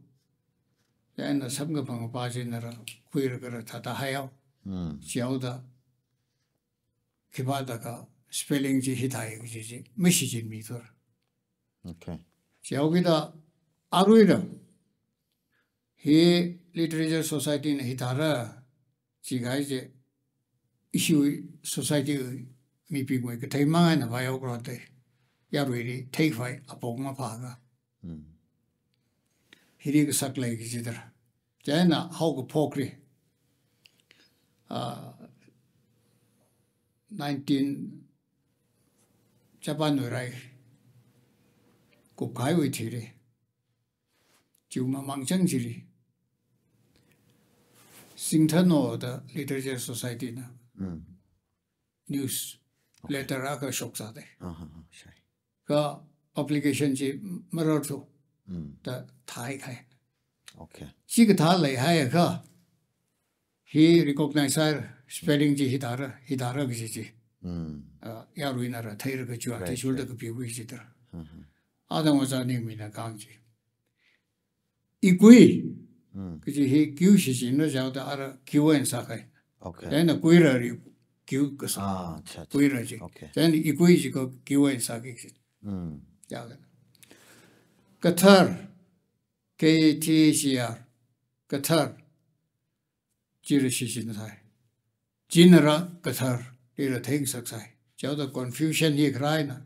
Chieina samkaphang pā china ra khuilaga ra thāda haihao. Mm. Chihaoda khipāda kha spelling chi hithāi kaji chi mashichinmithura. Okay. Chihaokida aruira hi Literature Society na hithāra chi kahai chi ishi society mibingwui kathei mang eina vāyaokra da yaruili theikhavai apong maphāakha. Mm. Hili kasak lei kajidara. Chieina haokaphokli, ah, nineteen Japan wui rai kupkahaiwui thili, chiwui mamangchang chili, Singthano da Literature Society na Mm. news Okay. letter akha shokzāda. Aha, aha, shai. Kha publication chi mararthu Mm. da thāhaikahai. Okay. Chikathā leihaiakha hi recognize haira, spelling chi hithāra, hithāra kaji chi. Mm. Ah, yaruina rātheira kajiwui Right, athishurda right. kapiwui kajidara. Mhm. Adang ojā Ningmina kahāng chi, ikui Mm. kaji hi kiu shichinra jihaoda ara kiu eina sākahai. Okay. Chieina kuirali kiu kasā. Ah, acha, acha. Kuira chi. Okay. Chieina ikui chi ko kiu eina sāki kaji. Mm. Jihaoda kathar, K A T H A R, kathar chila shichinsai. Chinala kathar, lila theingasaksai. Chihaoda confusion hi kharā eina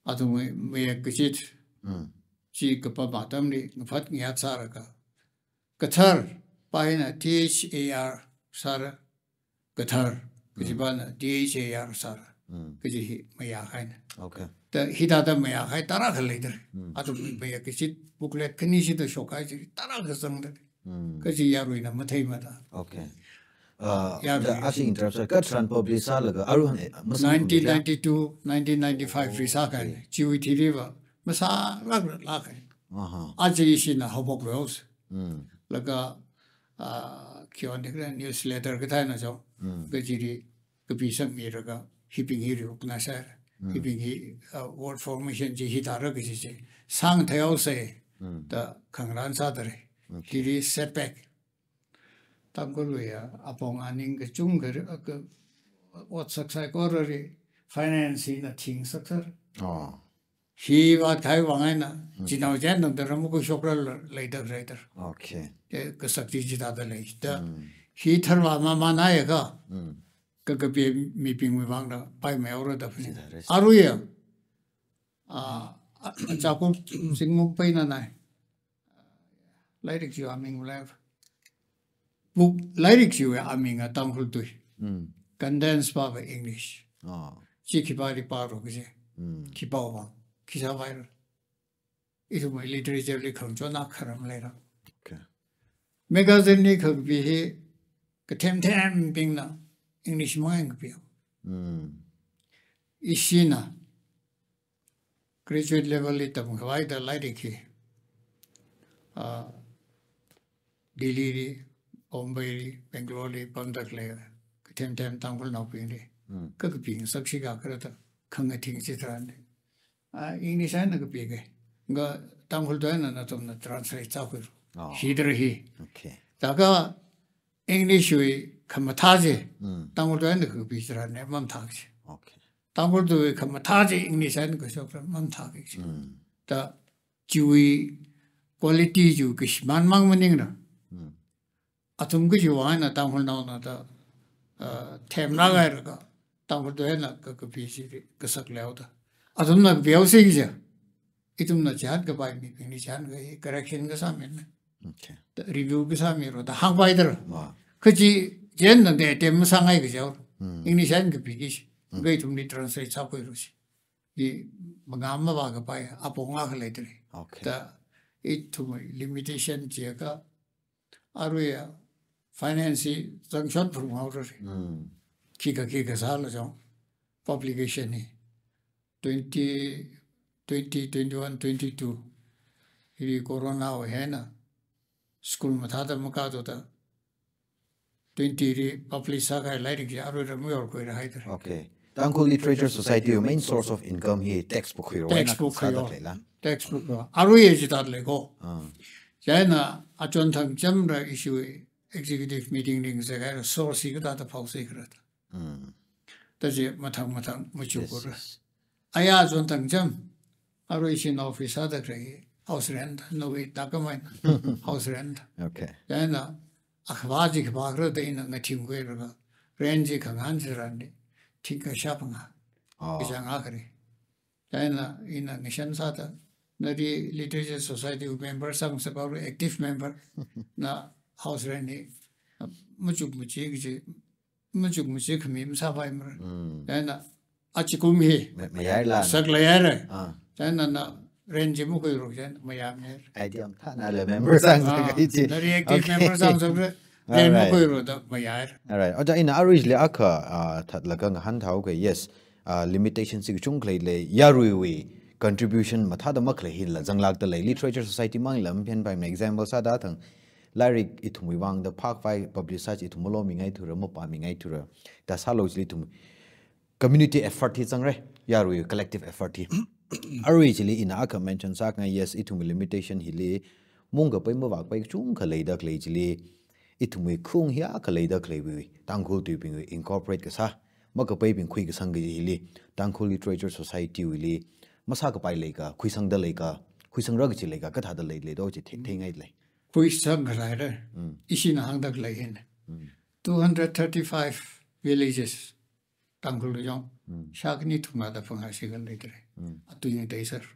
athumwui mayak kachit Mm. chi kapam atamli ngaphat ngayat sālaga, kathar pāna T H A R sāla, kathar, Mm. kachipāna T H A R sāla, Mm. kaji hi mayākahaina. Okay. Da hithāda mayākahai tarākha leidalei. Mm. Athumwui mayak kachit booklet khani shida shokkahai chi tarākha zangdalei. Mm. Kaji yaruina matheimada. Okay. Uh, Yarui. Da ashi interrupt sā, katharan publish sālaga, aruihon, eh, masāmangmana? Nineteen ninety-two, nineteen ninety-five Oh, li sākahai. Okay. Chiwui thiliva masālāklākkahai. Aha. Aja ishina haophokluihaosa. Mm. Laga, ah, khi hāngda khala newsletter kathā eina chong, Mm. kajili kapisangmilaga, hibing hi recognize sāra. Mm. Hibing hi, ah, word formation chi hithāra kaji chi sāngtheihaosa Mm. da khangarān sādalei. Okay. Hili setback. Tangkhulwui ya apong aning kachungkha, ah, ka, otsak saikorali finance na thingsaksāra. Oh. Hi vātkahai vang eina, Mm. chinao chieina tangda ramu kashokla leida leida. Okay. Eh, kasak chi chithāda lei da. Mm. Hi tharvā mamānhaiakha, Mm. kakapi mibingwui vangla paimeira da phani. Chithāra. Aruiya, ah, ah, Chakum Singmung paina nai. Lairik chiwui aming lei. Book, lairik chiwui aming a Tangkhul tui. Mm. Condense pāva English. Ah. Chi khipāli pāro kaji. Mm. Khipāva, khisāvaira. Ithumwui literature li khangachon akha ram leira. Okay. Magazine li kakapi hi kathemthembingna English mang eina kapi. Mm. Ishina graduate level li tamkhavai da lairik hi, ah, Delhi li, Bombay li, Bangalore li pamda khalei kathemthem Tangkhulnaobingli Mm. kakapingasak shikha kharada khangathing chitharan, ah, English eina kapikahai. Kha Tangkhul tui eina nathumna translate sākhuira. Oh. Hithāra hi. Okay. Laga English wui khamathā chi, Mm. Tangkhul tui eina kakapi chitharan mamathā kaji. Okay. Tangkhul tui khamathā chi English eina kashokla mamathā kaji. Mm. Da chiwui quality chi kashimān mang maningla. Mm. Athum kajiwui vang eina Tangkhulnaona da, ah, themlāk hailaga, Tangkhul tui eina kakapi chi kasak leihaoda. Athumna kapihaosi kaji. Ithumna chihān kapai mibingli chihān kahai correction kasāmina. Okay. Da review kasāmira da hāngpaidalei. Wow. Kha chi chieina tangda attempt masāngai kajihaora. Hmm. English eina kapiki kaji. Hmm. Kha ithumli translate sākhuira kaji. Hi mangā mavākapai apong akha leidalei. Okay. Da ithumwui limitation chiakha aruiya finance zangshon phunghaora. Hmm. Khikha khikha sāla chong publication hi twenty, twenty, twenty-one, twenty-two. Hi corona wui eina school mathāda makāthuda twenty li publish sākahai lairik chi aruira mayorkhuira haida. Okay. Tangkhul Literature Society wui main source of income hi textbook khuirawui eina Textbook sāda khuiyo. Leila. Textbook khuiyo. Aruiya chithāda lei ko. Ah. Chieina achon thangchamra ishiwui executive meeting li ngazek haira source hi kathāda phaosi khala da. Hmm. Taji mathang mathang machuk Yes, kura. yes. Aya zon tang jam. Arui ishi office sāda khalei house rent, nawui takamai house rent. Okay. Chieina, akhava ji khava khala da ina ngathing khuilaga, rent ji khangahān sāranli, thingkha shāphangā. Oh. Kachang akhali. Chieina ina ngashan sāda, nali Literature Society member sāngasakhaowa, active member, na house rent hi, machuk machi kaji, machuk machi khami masāpaimara. Mm. Chieina, achikum hi, Ma-, mayaila. Saklei haira. Ah. Chieina na rent ji makhuilu, chieina mayāmei haira. Idea mathāna le member sāngasaka Ah, kaji. Nali active Okay. member sāngasakhaowa, rent Alright. makhuilu da mayāhaira. Alright. Oja ina aruili akha, ah, thatlaga ngahānthao kha, yes. Ah, limitation chi kachungkha leilei, yaruiwui contribution mathāda makhalei hila zanglākda lei. Literature Society mangla maphenpaimana, example sāda thang, lairik ithumwui vangda phākhavai publish sā chi ithum malomingaithura, mapāmingaithura. Da sālu chili ithum community effort hi zangra, yaruiwui collective effort hi. Arui chili ina akha mention sāngai, yes, ithumwui limitation hili, mungkapai mavākapai kachungkha leida khalei chili, ithumwui khaung hi akha leida khaleiwui, Tangkhul tuibingwui incorporate kasā, makapaibing khuikasang kaji hili, Tangkhul Literature Society wuili, masākapai leika, khuisangda leika, khuisangra kaji leika, kathāda leilei do chi the-, theingailei. Khuisang khalei haira. Mm. Ishina hāngda khalei hina. Mm. Two hundred thirty-five villages Tangkhul yong. Mm. Shākhani thumna da phangā shikha leidalei. Mm. Atui ngatei sāra.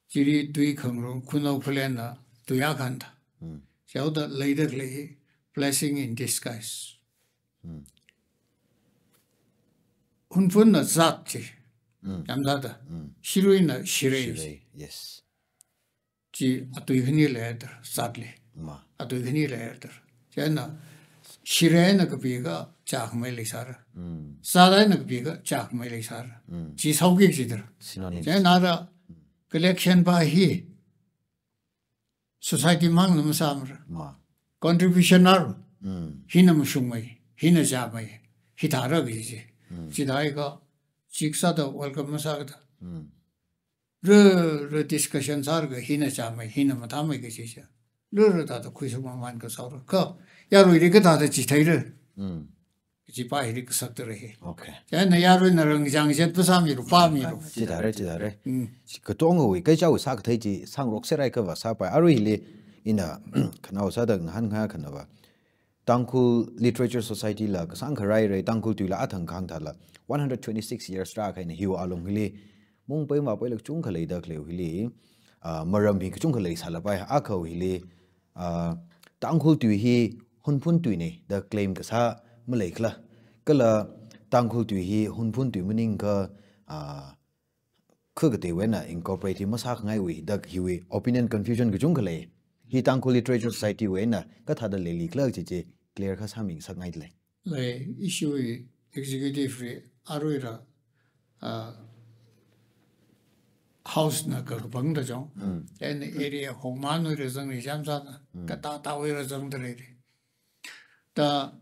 Chili tui khangarong, khanao khalenna tui akhana da. Mm. Chaoda leida khalei blessing in disguise. Mm. Hunphunna zat chi. Mm. Yamda da. Mm. Shiruina shirei. Shirei, yes. Chi atui khani leida, zatli. Ma. Atui khani leida. Chieina, shireina kapikha chākhamei leisāra. Mm. Zateina kapikha chākhamei leisāra. Mm. Chi shaoki jidalei. Synonyms. Chieina da, collection pa hi, society mangna masāmara. Ma. Contribution haira. Mm. Hina mashungmei, hina chāmei, hithāra kaji chi. Mm. Chithākha, chik sāda welcome masākada. Mm. Rara discussion sālaga hina chāmei, hina mathāmei kaji chi. Rara thāda khuisang mamān kasā haora. Kha, yaruili kathāda chitheira. Mm. Kaji pa hili kasakdalei hi. Okay. Chieina yaruina rāngchang chet pa sāmilu, pāmilu. Chithāra, chithāra. Mm. Katongawui, kaichāwui sākathei chi, sāngarok serhai kava sāpai. Aruili ina, khanao sāda ngahānngai khanava. Tangkhul Literature Society la kasāngkha rairei, Tangkhul tuila athang kahāng thāla, one hundred twenty-six years rākahaina hiwui alung hili, mungpai mavāpaila kachungkha leida khalei hili, ah, maram hi kachungkha leisālapai, akhawui hili, ah, Tangkhul tui hi Hunphun tuina da claim kasā maleikhala, kala Tangkhul tui hi Hunphun tui maningakha, ah, kha kateiwui eina incorporate hi masākhangaiwui, da hiwui opinion confusion kachungkha lei. Hi Tangkhul Literature Society wui eina kathāda leilikhala kaji chi clear kha sāmingasakngailei. Lei, issue hi executive li aruila, ah, house na kakapangda chong. Mm. Then area hongmānwuila zangli jamsāna, Mm. katātāwuila zangdalei. Da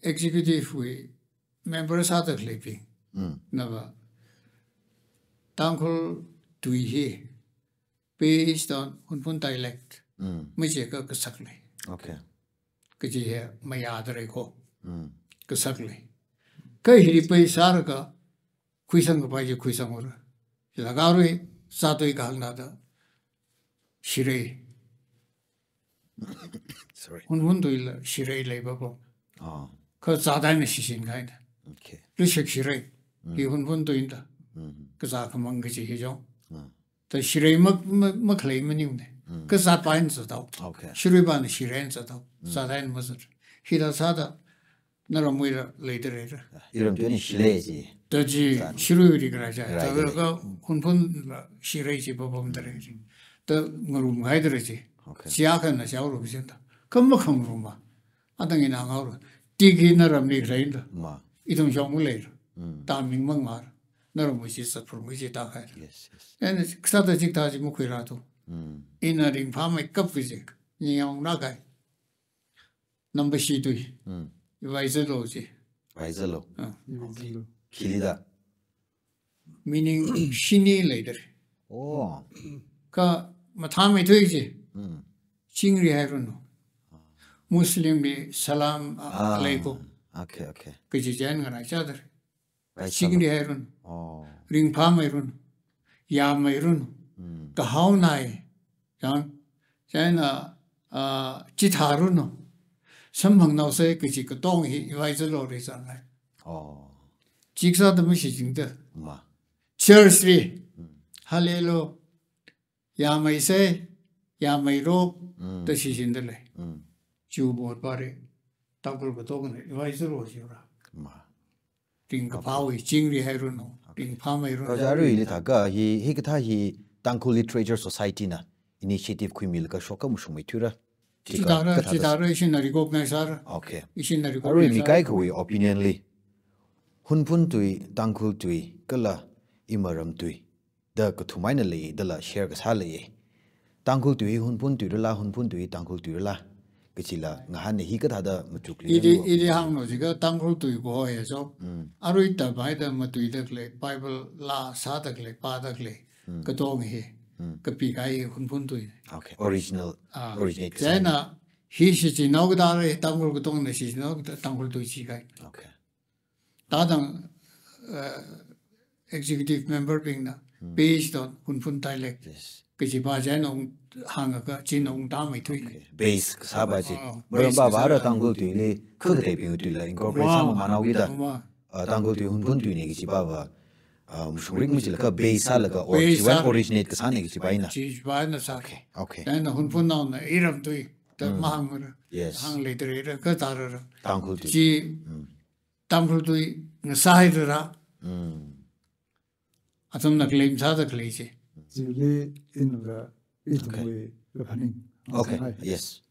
executive wui member sāda khaleibing. Mm. Nava Tangkhul tui hi based on Hunphun dialect. Mm. Majiakha kasaklei. Okay. Kaji hi mayādalei ko. Mm. Kasaklei. Kha hili pai sālaga khuisangkapai chi khuisangura. Laga arui zatui kahāng thāda shirei. Sorry. Hunphun tuila shirei leipapam. Ah. Kha zateina shishinkahaina. Okay. Luishek shirei. Mm. Hi Hunphun tuina da. Mm. Kazā khamang kaji hi chong. Ah. Da shirei ma, ma, makhalei maningmana. Mm. Kazat pa eina zathao. Okay. Shirui pana shirei eina zathao. Mm. Zateina mazat. Hithā sāda naramwuila leidaleira. Iram tuina shilei ji. Da chi Zat. Shiruili kharā chai. Kharā Da chai. Kha Hunphunla shirei chi papamdalei. Da ngarumhaidalei chi. Okay. Chi akhana chaoru kajinda. Kha makhangaruma. Athang ina ngaoru. Tik hi naramli khareinda. Ma. Ithum shong maleira. Mm. Da ming mangmara. Naramwui chi zatpharmei chi tākhaira. Yes, yes. Ena kasāda chikathā chi makhuirāthu. Mm. Ina ringphāmeikap kaji. Ningyāng rākahai. Number shi tui. Mm. Vaizalo chi. Vaizalo. Ah. Khili da. Meaning shini leidalei. Oh. Kha mathāmeithui chi. Mm. Chingri hairanu. Muslim li salam, ah, Ah. alaikum. Okay, okay. Kaji chieina ngaraichāda. Chingri hairanu. Oh. Ringphāmeiranu. Yāmeiranu. Mm. Kahaonai. Chang, chieina, ah, chithāranu. Samphangnaosei kaji katong hi ivai zalo ri zangai. Oh. Chiksa da mashichinda. Ma. Church li. Mm. Hallelujah. Yāmeisei, yāmeiro, Mm. da shichinda lei. Mm. Chiwui mot pare, Tangkhul katongna ivai zalo jiura. Ma. Ringkaphāwui chingri hairanu, ringphāmeiranu. Kaja aruili thākha hi, hikathā hi Tangkhul Literature Society na initiative khuimilaga shokka mashungmeithuira. Chithāra, kathāda chithāra ishina recognize sāra. Okay. Ishina recognize sāra. Arui mi kaikhawui opinion li, Hunphun tui, Tangkhul tui, kala imaram tui da kathum eina lei, dala share kasā lei. Tangkhul tui hi Hunphun tuirala, Hunphun tui hi Tangkhul tuirala, kachila ngahānna hikathāda matukli. Ili, ili hānglu jiakha Tangkhul tui kaho ya so. Mm. Arui tamhaida matuida khalei, Bible laa sāda khalei, pāda khalei. Mm. Katong hi. Mm. Kapi kahai Hunphun tui. Okay. Original. Ah. Originate kasā. Chieina hi shichinnao kathāra, Tangkhul katongna shichinnao kathā, Tangkhul tui chi kahai. Okay. Thāda, uh, executive member bingna, Hmm. based on Hunphun dialect. Yes. Kaji pa chieina ung hāngakha, chieina ungtāmeithui. Okay. Base kasā pa chi. Oh, maram base pa kasā. Ara Tangkhul tuili, kha kateibing tuila incorporate Wow. sāmamānhaokida. Wow. Ah, Tangkhul tui Hunphun tuina kaji pa pa, ah, mashungrik majilaga base sālaga or Base chiwui sā. Originate kasāna kaji pa eina. Chi pa eina sā. Okay, okay. Chieina Hunphunnaona iram tui, da Mm. mahāngmara. Yes. Hāngleidalei ra, kathāra ra. Tangkhul tui. Chi Hmm. Tangkhul tui ngasāhaira. Mm. Athumna claim sāda khalei chi. Chili inga ithumwui Okay. kaphaning. Okay, Hai. yes.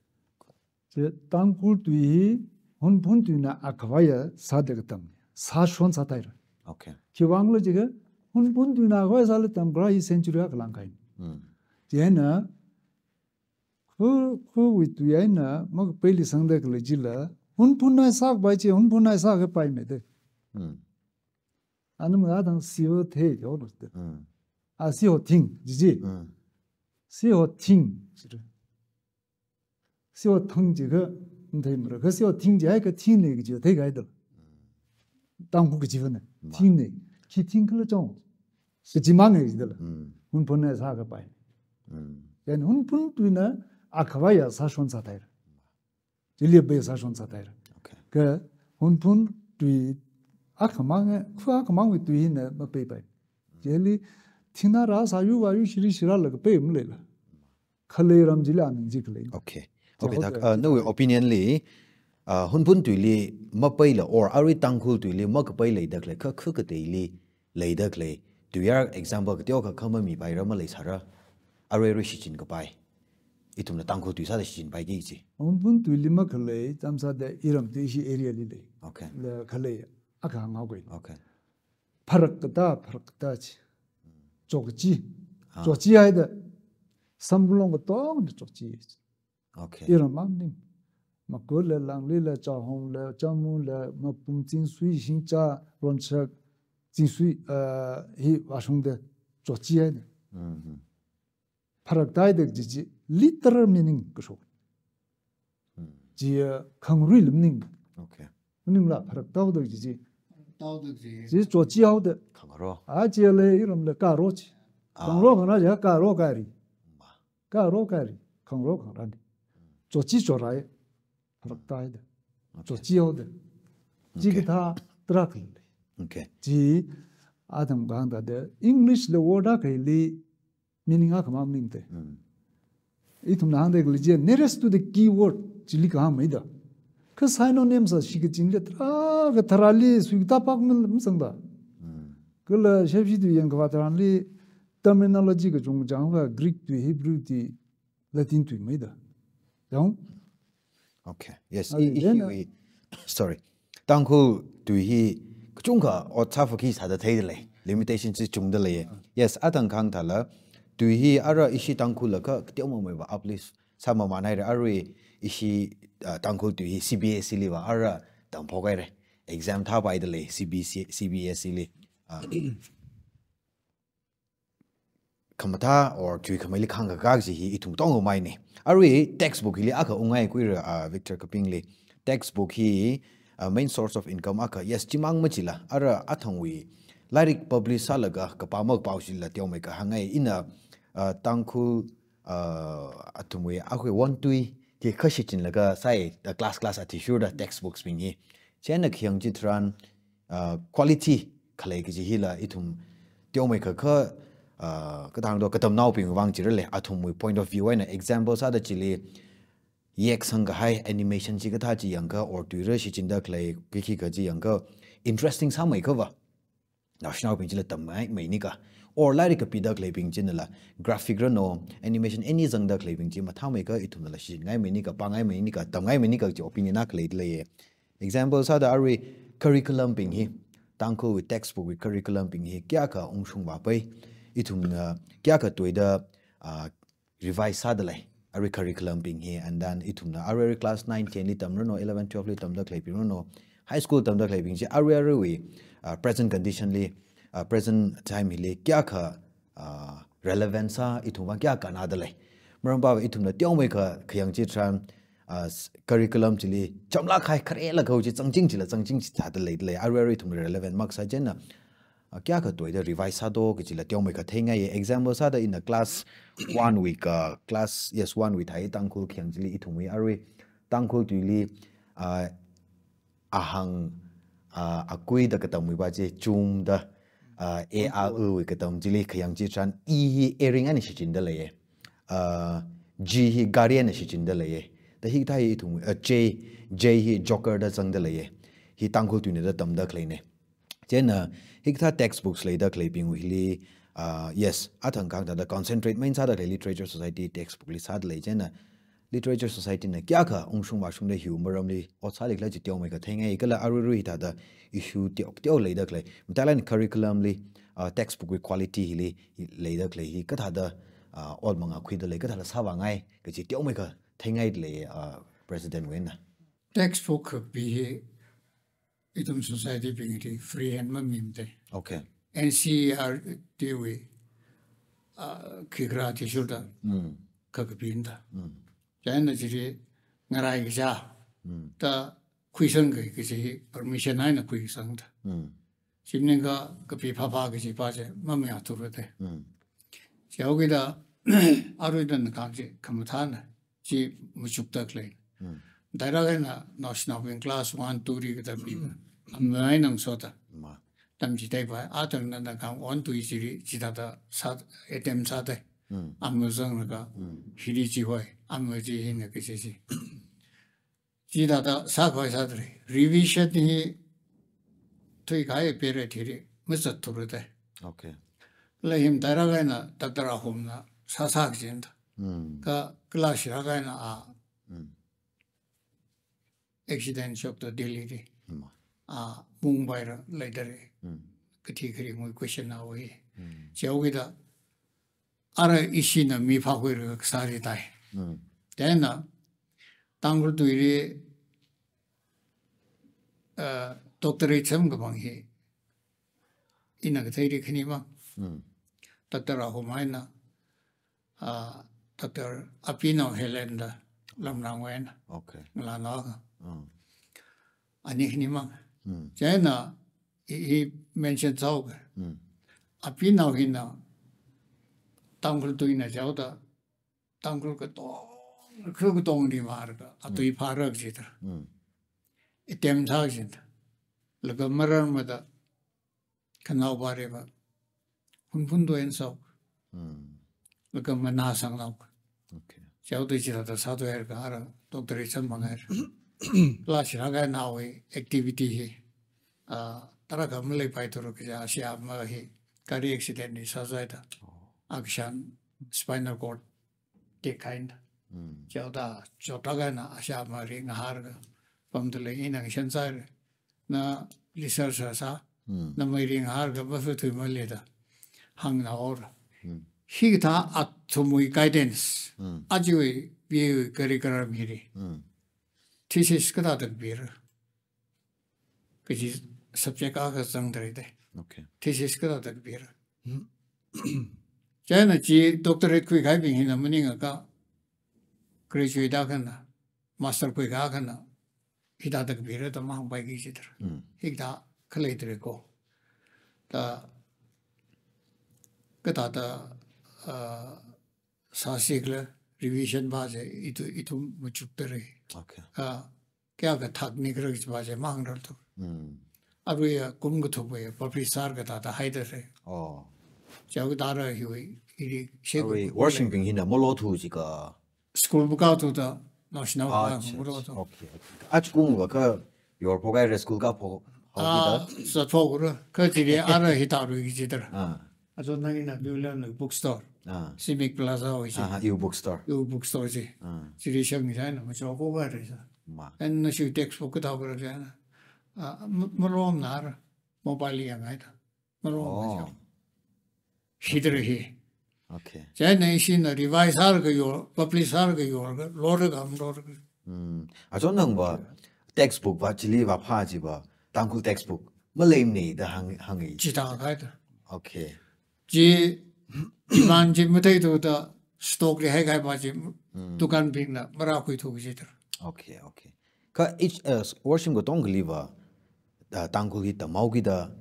Chi Tangkhul tui hi Hunphun tuina akhavaiya sāda katam. Sāshon sāthaira. Okay. Khiwuivangla jiakha Hunphun tuina akhavaiya sālaga tamkhala hi century akha langkai. Mm. Chieina Khu, khuwui tui eina makapeili sangda khalei chila, Hunphunna sākapai chi, Hunphunna sākapaimei da. Hmm. Anam ngatang siho the yo lo da. Hmm. A siho thing, jiji. Hmm. Siho thing, jira. Siho thang jiakha, matheimara. Kha siho thing jiakha thingna kaji theikahaida. Tangkhul kaji vana. Ma. Thingna. Khi thing khala chong. Kaji mang e jidala. Mm. Hunphunna sākapai. Mm. Yan Hunphun tuina akhavaiya sāshon sāthaira. Chili bai sāshon sāthaira. Okay. Kha Hunphun tui akhamang, khu akhamangwui tui hina mapeipai. Chili thingnā rāsā yu vāyu shiri shirālaga pei maleila. Khalei ram chili aming chi khalei. Okay. Chi Okay, hao thak, ta uh, chi nawui thak. Opinion li, uh, Hunphun tuili mapeila or arui Tangkhul tuili makapai leida khalei, kha, kha kateili leida khalei. Tuiyar example kateokha kha mamipaira maleisāra. Arui arui shichinkapai. Ithumna Tangkhul tui sāda shichinpaiki chi. Hunphun tuili makhalei, tamsāda iram tui ishi area li lei. Okay. La khalei, akha ngao koi. Okay. Pharak katā, pharak katā chi. Chokchi. Ah. Chokchi haida. Samphangkatongda chokchi. Okay. Iram maning. Makul le, Langli le, Chahong le, Chamu le, Mapum, Chinsui, Shingcha, Ronchak, Chinsui, uh, hi vāshungda chokchi haida. Mm-hmm. Pharak katā da kaji chi, literal meaning kashok. Hmm. Chi, uh, khangaruila maning. Okay. Maningla pharak katā da kaji chi. Katā da kaji. Chi chokchi haoda. Khangaro. A chili iramla karo chi. Ah. Khangaro khangarā chi karo kari. Ma. Karo kari. Khangaro khangarāna. Chokchi chorai. Pharak katā da. Okay. Chokchi haoda. Chi Okay. kathā tarākha lei. Okay. Chi atam kahāng thāda English la word akha hili meaning akhamang maningda. Mm. Ithumna hāngda khalei chi nearest to the key word chili kahāngmeida. Kha synonyms a shikachinli tarākha tharāli suikatā pak ma, masangda. Mm. Kala shepshi tui yangkhavā tharanli terminology kachungchang va Greek tui, Hebrew tui, Latin tuimeida. Yang? Okay. Yes. Ah, I, I, then, uh, I, sorry. Tangkhul tui hi kachungkha ot sāfaki sāda theida lei. Limitation chi chungda lei. Yes, athang kahāng thāla. Tui hi ara ishi Tangkhul la kha kateomamei va uplift sāmamānhaira arui ishi, uh, Tangkhul tui hi C B S E li va ara tamphok haira. Exam thāpaida lei C B C, C B S E li. Uh, khamathā or chuikhameili khangkakak chi hi ithum tongmei ni. Arui textbook hili akha ungngaikuira, ah, Victor Kapingli. Textbook hi, uh, main source of income akha, yes, chimang machila, ara athangwui lairik publish sālaga kapā makapao chila teomeikha hāngngai. Ina, uh, Tangkhul, uh, athumwui akhawui ontui hi kha shichinlaga sāi, uh, class class athishurda textbooks bing hi. Chieina khayang chitharan, uh, quality khalei kaji hila ithum teomeikha kha, uh, kathāda katamnaobing vang chirale, athumwui point of view eina example sāda chili, yeksang kahai animation chikathā chi yangakha or tuira shichinda khalei khikha chi yangakha interesting sāmeikhava naoshinaobing chila tamngaimeinika. Or lairik kapida khaleibing chinala graphic rano, animation any zangda khaleibing chi mathāmeikha ithumnala shichinngaimeinika, pāngaimeinika, tamngaimeinika kaji opinion akha leida leiye. Example sāda arui curriculum bing hi, Tangkhulwui textbook wui curriculum bing hi kayākha ungshung vāpai, ithumna kayākha tuida, uh, revise sāda lei, arui curriculum bing hi, and then ithumna arui, arui class nine, ten li tamrano, eleven, twelve li tamda khaleibing rano, high school tamda khaleibing chi arui aruiwui, uh, present condition li, uh, present time hili kayākha, uh, relevant sā, ithumwui kayākha kannada lei. Marampava ithumna teomeikha khayang chitharan, uh, s-, curriculum chili chamlāk kahai kharela kaho chi zangching chila zangching chithāda leida lei, arui arui ithum relevant makasā chieina, uh, kayākha tuida revise sādo kajila teomeikha theingai. Example sāda ina class one wui ka, class, yes, one wui thai Tangkhul khayang chili ithumwui arui Tangkhul tuili, uh, ahang, uh, akuida katamwui pa chi chumda, uh, a, a, u wui katam chili khayang chitharan i hi ering eina shichinda leiye. Uh, g hi gari eina shichinda leiye. Da hikathā hi ithum, uh, j, j hi joker da zangda leiye. Hi Tangkhul tuina da tamda khaleine. Chieina hikathā textbooks leida khaleibing hili, uh, yes, athang kang thāda concentrate main sāda khalei Literature Society textbook li sāda lei. Chieina Literature Society na kayākha ungshung vāshungda hiwui maramli ot sālikhala chi teomeikha theingai, kala aruirui hithāda issue teo teo leida khalei, matailāk eina curriculum li, uh, textbook wui quality hili leida khalei hi kathāda, uh, ot mangakhuida lei, kathāda sāvāngai kaji teomeikha theingaida lei, uh, President wui eina. Textbook kapi hi ithum society bingli free hand mamimade. Okay. N C E R T wui, ah, khikharā athishurda Mm. kakapinda. Mm. Chieina chili ngarai kaja Mm. da khuisang kaji kaji permission eina khuisangda. Mm. Chi maningakha kapi phāphā kaji pa chi mamayāthurade. Mm. Chihaokida aruida nakang chi khamathāna chi machukda khalei. Mm. Daira kaina naoshinaobing class one, two li katammi. Amma eina ngasoda. Ma. Tamchitheipai, athangna nakang ontui chili chithāda sā, attempt sāda. Mm. Amma zanglaga Mm. hili chihoi, amma chi hina kaji chi. Chithāda sākhavai sāda lei. Revision hi thuikahai period hili mazatthurade. Okay. Kala hi matailāk eina Doctor Ahomna sāsā kajina da. Mm. Kha, kala shilāk eina a Mm. accident shokda Delhi li. Mm. A Mumbai ra leida lei. Mm. Kathi kharingwui question awui. Mm. Chihaokida ara ishina mi phākhuilaga kasā ri tai. Mm. Chieina Tangkhul tuili, uh, doctorate samkapam hi ina katheili khanimang. Mm. Doctor Ahom eina, uh, Doctor Apinao Helen da Lamrang wui eina. Okay. Ngalānao akha. Mm. Ani khanimang. Mm. Chieina hi, hi mention sāhaoke. Mm. Apinao hina Tangkhul tuina chaoda Tangkhul katong, khul katongli mārka, atui Mm. phāra kajida. Mm. Attempt sā kajida. Laga mararmada khanaopa riva hunphun tuinsok. Mm. Laga manāsangnao. Okay. Chaoda chithāda sāthuihaira, ara doctorate samphanghai. Kala shilāk eina awui activity hi, ah, tarākha maleipaithura kaja, ashee ama hi gari accident li sāzaida. Oh. Akashan spinal cord tekhaina. Mm. Chaoda chotlāk eina ashee amali ngahārka pamda lei, ina ngashan sāhaira. Na research sāsā, Mm. na maili ngahārka mafuthui maleida hāngnaora. Mm. Hikathā athumwui guidance, Mm. ajawui B A wui curriculum hili Mm. thesis kathāda kapira kaji subject akha zangda leide. Okay. Thesis kathāda kapira. Chieina chi doctorate khuikahaibing hina maningakha graduate akhana, master khuikahai akhana, hithāda kapira da mahāngpaiki jidar. Hithā khalei tare ko. Da, kathāda, ah, sāsi khala revision va chi ithu-, ithum machukdalei. Okay. Ah, kayākha thakni khala va chi mahāngrarthu. Aruiya kum kathumwui publish sāra kathāda haidalei. Oh. Chao kathāra hiwui, hili she Arui, worshipbing hina malothu jika. School bu kaothuda, naoshinao Ah, kha acha, muro acha. to. Okay, okay. Acha kungva kayor phokahaira school kaphok, Ah, haokida. Zatphokra. Kha chili ara hithā ruiki jidar. Ah. Aja nangina Viewland bookstore. Ah. Civic Plaza wui chi. Ah, iwui bookstore. Iwui bookstore chi. Ah. Chili shang chieina machao phokhaira sa. Ma. Eina nashi textbook kathā khala chieina. Ah, m-, malomnara. Mobile yangngaida. Malom Oh. machao. Hithāra hi. Okay. Chieina ishina revise sālaga yor, publish sālaga yor, lorlaga malorlaga. Hmm. Aja nangva textbook va chili va phā chiva, Tangkhul textbook maleimana da hāng, hāngi. Chithākhaida. Okay. Chi, demand chi matheithuda stock li haikahai va chi, Hmm. dukanbingna marākhuithu jidar. Okay, okay. Kha each, uh, worship katonga liva, uh, Tangkhul hi tamhaokida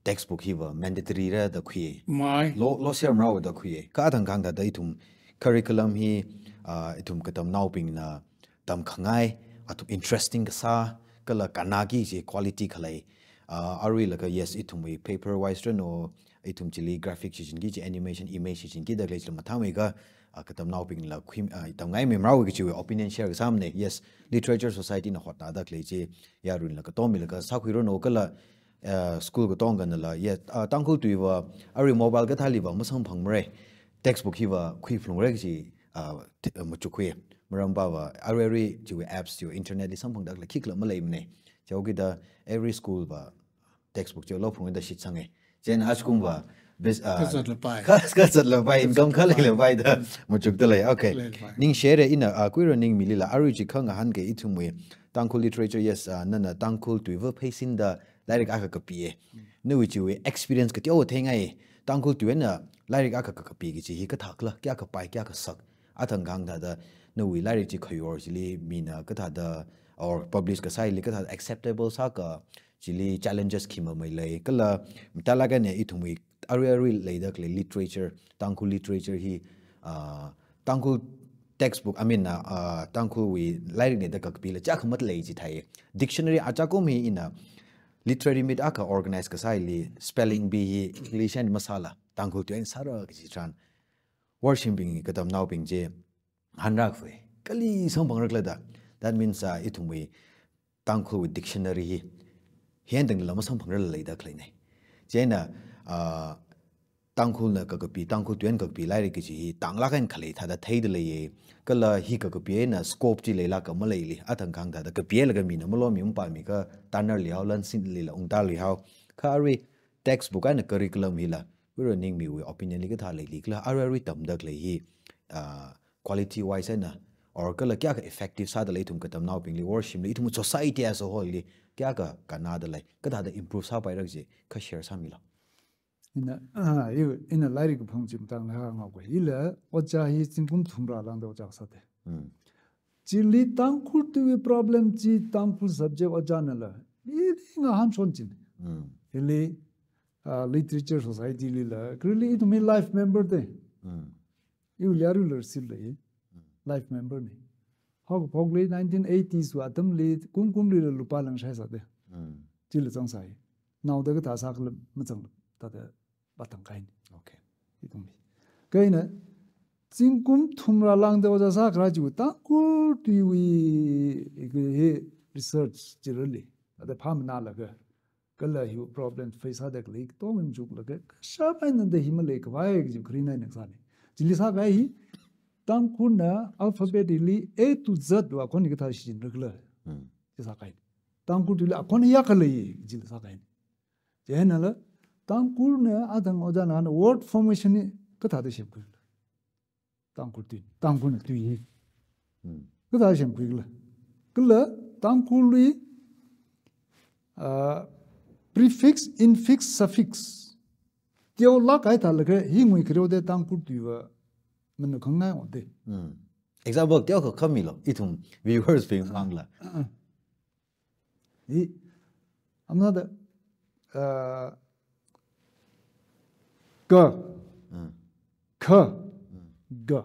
textbook hiva mandatory ra da khui. Mai. Lo, lo sermrao da khui. Kha athang khangathāda ithum curriculum hi, uh, ithum katamnaobingna tamkhangai, athum interesting kasā, kala kannaki kaji quality khalei. Uh, aruilaga yes, ithumwui paper wise ranu, ithum chili graphic shichinki kaji animation image shichinkida khalei chila mathāmeikha, ah, katamnaobingla khui, ah, tamngaimimrao kajiwui opinion share kasāmana. Yes, Literature Society na hotnada khalei chi, yarui nala katom milaga sākhuiranu kala, ah, school katonganala, yes, ah, Tangkhul tuiva, arui mobile kathāliva masamphangmara. Textbook hiva khuiphalungra kaji, ah, te-, ah, machukkhui. Maramva, arui arui chiwui apps chiwui internet li samphangda khalei khikhala maleimana. Chaokida every school va textbook chi lophalungra da shitsanga. Chieina aja kungva, bes-, ah, Kazatlapai. Ka-, kazatlapai, income khalei lapai da, machukdalei. Okay. Khalei lapai. Ningshire ina, ah, kuira ningmilila, arui chi khangahān ke ithumwui, Tangkhul literature, yes, ah, nana Tangkhul tuiva pheisinda, lairik akha kapiya. Nawui chiwui experience kateowa theingai, Tangkhul tui eina, lairik akha kakapi kaji hi kathākhala, kayākha pai, kayākha sak. Athang khangathāda, nawui lairik chi khayor chili, mina kathāda, or publish kasāli kathāda acceptable sāka, chili challenges khi mamei lei. Kala, mathālāk eina ithumwui arui arui leida khalei literature, Tangkhul literature hi, ah, Tangkhul textbook, I mean, ah, ah, Tangkhulwui lairikna da kakapila chakha matalei chithāi. Dictionary aja kum hi ina literary meet akha organize kasāli spelling bee hi English eina masāla, Tangkhul tui eina sāra kaji tharan. Worshipbing katamnaobing chi, hānrakhui. Kali samphangrakhala da. That means, ah, ithumwui Tangkhulwui dictionary hi, hi eina tangla masamphangrarla leida khaleina. Chieina, ah, Tangkhulna kakapi, Tangkhul tui eina kakapi lairik kaji hi, tanglāk eina khalei thāda theidaleiya. Kala hi kakapi eina scope chi leilāka maleili, athang khangathāda kapilaga mina malomi mapāmi kha tanarli hao, lansinlila ungtarli hao. Kha arui textbook eina curriculum hila, kuira ningmiwui opinion li kathā leili khala, arui arui tamda khalei hi, ah, quality wise eina, or kala kayākha effective sādalei ithum katamnaobingli, worshipli, ithum society as a whole li, kayākha kannadalei, kathāda improve sāpaira kaji, kha share sāmilu. Ina, ah, iwui, ina lairik kaphung chi matangla hāngngaoka. Ila, ojā hi zingkum thumrā lāngda ojā sāda. Hmm. Chili Tangkhul tuiwui problem chi Tangkhul subject ojānala, ili ngahānshon china. Hmm. Ili, ah, Literature Society lila, kha ili ithumwui life member da. Hmm. Iwui yaruilar sila, life member na. Haokaphokli nineteen eighties wui atamli, kumkumlila lupā langshai sāda. Hmm. Chila zangsai. Naoda kathā sākhala mazang, thāda vātangkahaina. Okay. Ithumli. Kha ina, zingkum thumrā lāngda ojā sākharā chiwui, Tangkhul tuiwui, hi research chirali. Thāda phāmanālaga. Kala hiwui problem face sāda khalei, tong machuklaga, kashap einada hi maleikhavai kaji kharinai nang sāna. Chili sākahai hi, Tangkhulna alphabet hili A to Z wui akhon hi kathā shichinrakhala. Hmm. Chi sākahai. Tangkhul tuili akhon hiyākha lei, chili sākahai. Chieinala, Tangkhulna athang ojāna hānga word formation hi kathāda semkhuikhala. Tangkhul tui, Tangkhulna tui hi. Hmm. Kathāda semkhuikhala. Kala Tangkhulli, ah, prefix, infix, suffix. Teolāk kahai thālaga hi ngui khareo da Tangkhul tuiva mana khangnai ode. Hmm. Example, teokha khamilu, ithum viewers bing vangla. Uh-uh. Hi, amna da, uh, ka, Mm. kha, Mm. ga.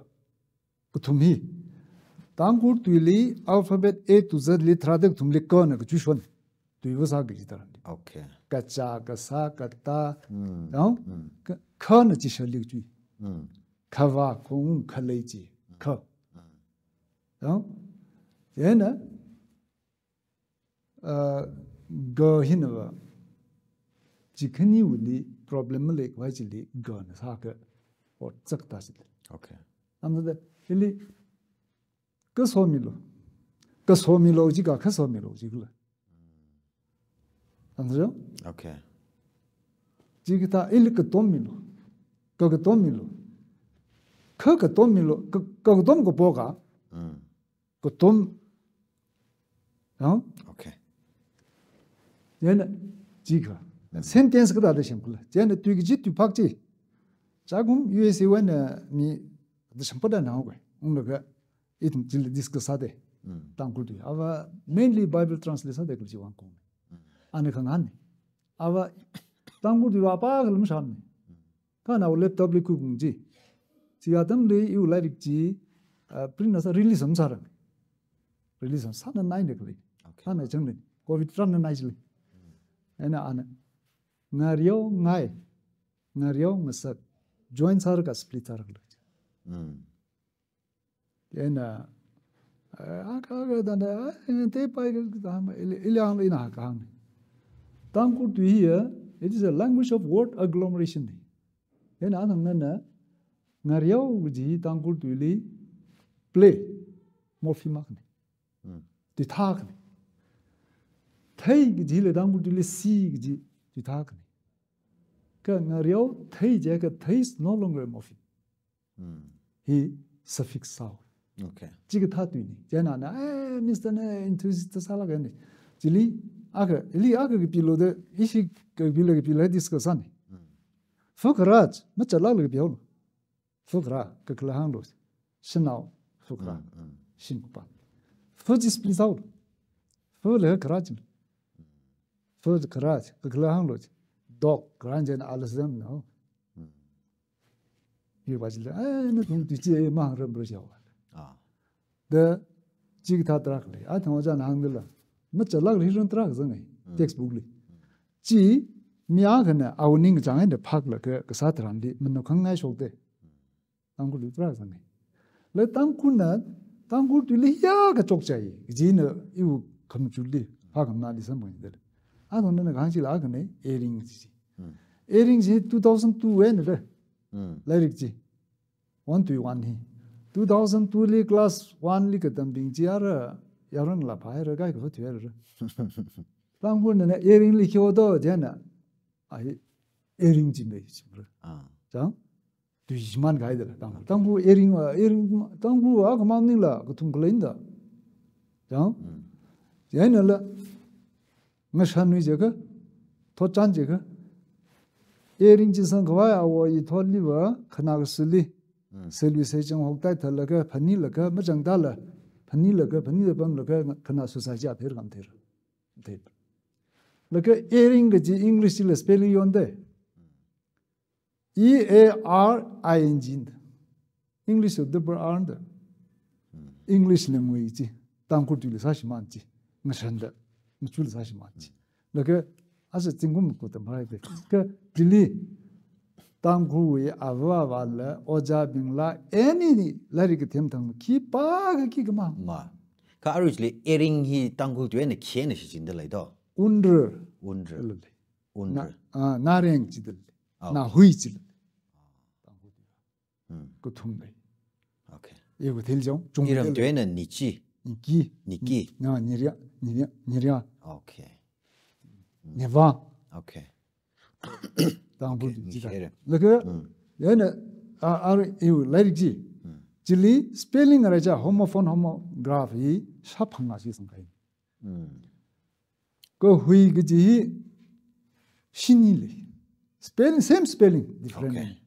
Kathum hi. Tangkhul tuili alphabet A to Z li tharāda kathumli kana kachui shon. Tuiva sā kaji tharan. Okay. Kacha, kasā, katā. Mm. Yāng? Mm. Ka, khana chi shali kachui. Mm. Khavā, khong, khalei chi. Kha. Mm. Yāng? Chieina, uh, ga hina va. Chi khaniwuili problem maleikhavai chili gana sāka. Or chak ta chili. Okay. Amna da, ili, kasomilu. Kasomilu jiakha, kasomilu jiakhala. Understand? Okay. Chikathā ili katommilu. Ka katommilu. Kha katommilu. Ka, ka katom kapo ka. Mm. Katom. Yāng? Okay. Chieina, chikha. Mm. Sentence kathāda semkhala. Chieina tui kaji tui phak chi. Chākum U S A wui eina mi da sempa da nao kwe. Unglaga ithum chili discuss sāda. Mm. Tangkhul tui. Ava mainly Bible translate sāda khala chi vang kong. Mm. Ana khangahān. Ava Tangkhul tui vapa khala mashan. Khana laptop li khuiphung chi. Chi atamli iwui lairik chi, uh, print na sā release masārang. Release masānanaida khalei. Okay. Khana changli. Covid rānanai chili. Eina ana. Ngareo ngai. Ngareo ngasak. Join sālaga split sālaga. Mm. Chieina, eh, aka, aka, tanda, eh, te pai ka, ka, ka, ili, ili ang, ina ka hāng. Tangkhul tui hi, eh, it is a language of word agglomeration. Chieina, anang nana, ngareo kaji Tangkhul tuili, play, morpheme akhana. Mm. Tuithā akhana. Thei kajili Tangkhul tuili, si kaji, tuithā akhana. Kha ngareo, thei jiakha, thei is no longer a morpheme. Mm. Hi suffix sāhaowa. Okay. Chikathā tuina. Chieina ana, eh, Mister na enthusiast sālaga ni. Chili, aka, ili aka kapilu da, ishi kapila kapila discuss sāna. Mm. Fu kharā, machatlāklaga kapihaolu. Fu kharā, kakhalatlu. Shanao, fu kharā. Mm, mm. Shim pa. Fu chi split sāhaolu. Fu laga kharā chi. Fu kharā, kakhalatlu. Dog, kharā chieina alasam no. Mm. Yu ba chila, eh, nathum tui chi, eh, mahāngram bro chao. Ah. Da, chikathā tarākha lei. Athang ojāna hāngdala. Machatlākla hi run tarākha zanga. Mm. Textbook li. Chi, mi akhana, awui ningkachāng eina phaklaga, kasā tharanli, manao khangai shokda. Tangkhul tui tarākha zanga. Laga Tangkhulna, Tangkhul tuili hiyākha chokchai. Kajina, iwui khamachutli, phākhamali samphangda. Athang nana kahāng chila akhana, Eyring chi. Mm. Eyring chi two thousand two eina da. Mm. Lairik chi. One tui one hi. Two thousand two li class one li katambing chi ara, yaron la phāhaira, kaikha phāthuihaira. Tangkhulna Eyring li khi oto chieina. Ai, Eyring chi mei chimra. Ah. Chang? Tui shimān kahaida la. Tang, Tangkhul Eyring, ah, Eyring, Tangkhul akhamang maningla, kathum khalei da. Chang? Mm. Chieina la, ngashanwui jiakha, thotchan jiakha. Eyring chi sangkhavai awui thotli va, khanā kasuli. Mm. Selui sechang hoktai thālaga, phanilaga, machang tala, phanilaga, phanila pamlaga, khanā suicide chi apher kam ther. Ther. Laga Eyring kaji English chila spelling yonda. E A R I N G da. English da double R da. Mm. English language chi. Tangkhul tuila sāshimān chi. Ngashanda. Machula sāshimān chi. Laga, asa zingkum ku tamhaida. Kha, chili, Tangkhulwui ava avāla, ojābingla, any lairik kathem thang, khipākha khikha mang. Ma. Kha arui chili, Eyring hi Tangkhul tui eina khina shichinda lei do. Unra. Unra. Lei. Unra. Na, ah, nareng chida lei. Ah. Nahui chida lei. Tangkhul tui. Hmm. Kathum lei. Okay. Iwui thil jong, chung iram lei. Tuina Nichi. Niki. Niki. Nga Nirya, Nirya, Nirya. Okay. Neva. Okay. Tangkhul okay, chi ta. Niki. Laga, hmm, yana, a, a, iwui lairik chi. Hmm. Chili spelling rāja homophone homograph hi shāphangā chi sangkai. Hmm. Kahui kaji hi shini lei. Spelling, same spelling, different. Okay.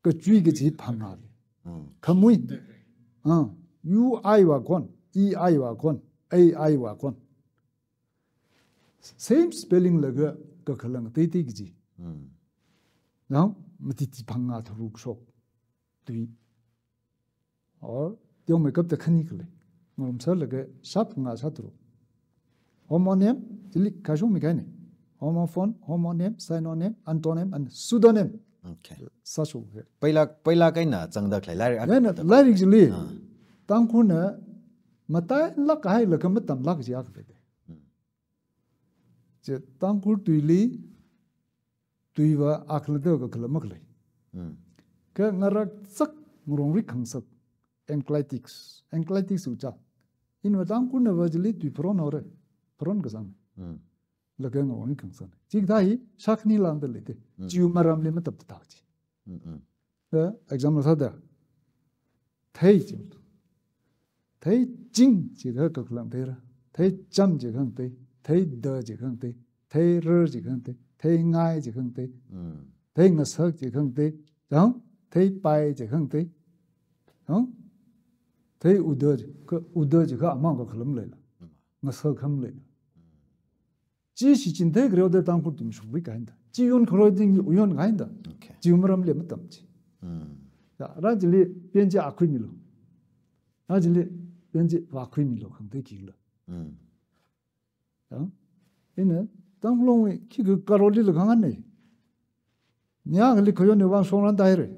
Kachui kaji hi phangā lei. Hmm. Khamui. Ah, U I wa kon, E I wa kon, A I wa kon. Same spelling laga kakhalang teitei kaji. Mm. Nang matiti phangā tharuk shok tui. Or tiong makeup da khani khalei. Ngarumsa laga shap ngā shap tharuk. Homonym, chili kashung mi kaini. Homophone, homonym, synonym, antonym, and pseudonym. Okay. Sāshok he. Paila, paila kaina zangda khalei lairik. Yana lairik chili. Ah. Tangkhulna matailāk kahai laga matamlāk kaji akha lei. Mm. Chi Tangkhul tuili, tuiva akhala da kakhala makhalei. Mm. Kha ngaraksak ngarongrik khangasak, enclitics, enclitics ucha. Inva Tangkhulnava chili tui pharon haora, pharon kasang. Mm. Laga ngarongrik khangasak. Chikathā hi shākhani langda leite. Mm. Chiwui maramli mataptata chi. Mm, mm. Eh, example sāda. Thei chi. Theiching chi kha kakhalang theira. Theicham chi khangatei. Theida chi khangatei. Theirar chi khangatei. Theingai chi khangatei. Mm. Theingasak chi khangatei. Chang? Theipai chi khangatei. Chang? Theiuda chi kha, uda chi kha amang kakhalam leila. Mm. Ngasak kham leila. Chi shichin thei khareo da Tangkhul tui mashungri kahaina da. Chi yon khareo ding yon kahaina da. Okay. Chi maramli matam chi. Mm. Ya, rā chili penji akhui milo. Rā chili penji vākhui milo khangatei kila. Mm. Ya. Ina, Tangkhul longwui khikha khareo lila khanganei. Nia kali khayon ni vāshongran taire.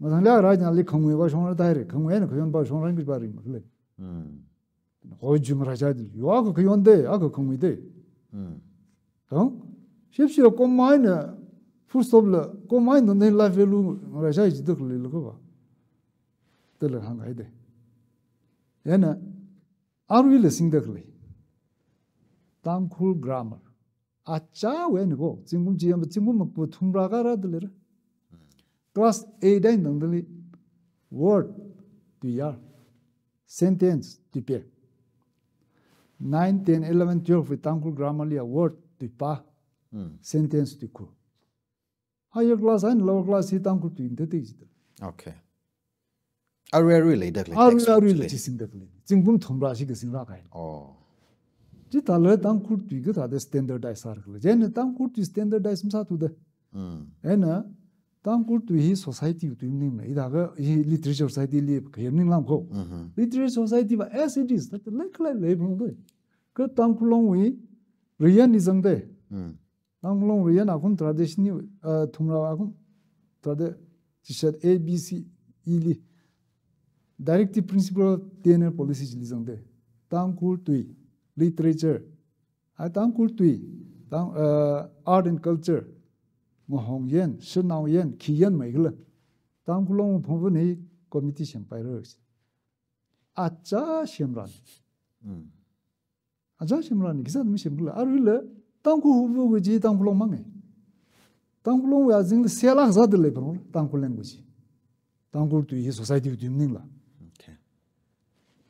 Mathang lia rā nia li khangwui vāshongran taire. Khangwui eina khayon vāshongran kaji vāring makhalei. Mm. Hoi jung rāja di. Yo akha khayon de, akha khangwui de. Mm. Tang? Shipshila komai na, full stop la, komai na ne life value rāja ji dok lila kava. Tela hāngai de. Yana, aruila singda khalei. Tangkhul grammar. Achāwui eina ko, zingkum chiyam, zingkum maku thumrā kharā da leira. Class eight eina tangdali word tuiyar, sentence tuiper. Nine, ten, eleven, twelve wui Tangkhul grammar liya word tuipā, Mm. sentence tuikhur. Higher class and lower class hi Tangkhul tui nda tei jida. Okay. Arui arui leida khalei. Arui textbook arui chi lei lei. Chi singda khalei. Zingkum thumrā shikha singrā kahaina. Oh. Chithāla Tangkhul tui kathāda standardize sāra khala. Chieina Tangkhul tui standardize masāthuda. Mm. Eina Tangkhul tui hi society tui maningmana. Hithākha hi literature society li kayar maningla ko. Mm-hmm. Literature society va as it is. Thāda leikhalei lei phung doi. Kha Tangkhul longwui riyan ni zangda. Mm. Tangkhul long riyan akhum tradition ni, uh, thumrā akhum tradi-, chishat A B C E li directive principle of T N L policy chili zangda. Tangkhul tui, literature, a Tangkhul tui, Tang-, uh, art and culture, ngahong yan, shanao yan, khi yan mai khala. Tangkhul long phungvun hi committee sempaira. Achā semran. Mm. Achā semran ni khisāda masem khala. Aruila Tangkhul hubu kaji Tangkhul long mangai. Tangkhul longwui azingli sela sāda lei pano, Tangkhul language. Tangkhul tui hi society tui maningla. Okay.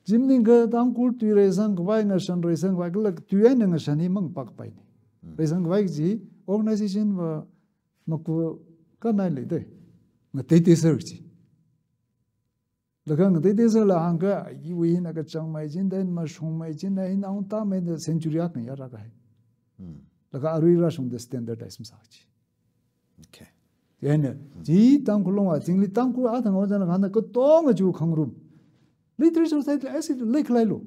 Chi maningkha Tangkhul tui reisang khavai ngashan reisang khavai kala tui eina ngashan hi mangpak paini. Mm. Reisang khavai kaji organization va maku kanai lei de. Ngateitei sāra kaji. Laga ngateitei sāla hāngkha, iwui hina kachangmei chin, then mashungmei chin, then hina ungtamei da century akha ya rākahai. Hmm. Laga arui rāshungda standardize masā chi. Okay. Then, Hmm. chi Tangkhul long azingli Tangkhul athang ojana hana katonga chi khangarum. Literature society as it leikhalei lo.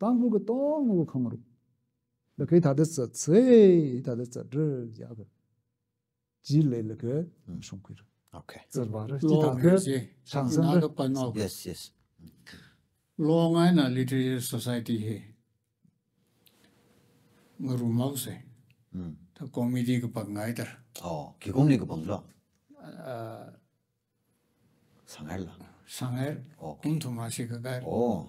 Tangkhul katonga khangarum. Laga hithāda zatsei, hithāda zatra, ya ka. Chi leilaga, Hmm. shungkhuira. Okay. Zarvāra, Lo chithākha, chi, shangsangra. Ina kapan o. Yes, yes. Long eina Literature Society hi ngarum haosei. Hmm. Thā committee kapang ngaidar. Oh, khi kumli kapang lo? Ah, Sanghaila. Sanghaila. Okay. Kum thumrā shikha kai. Oh.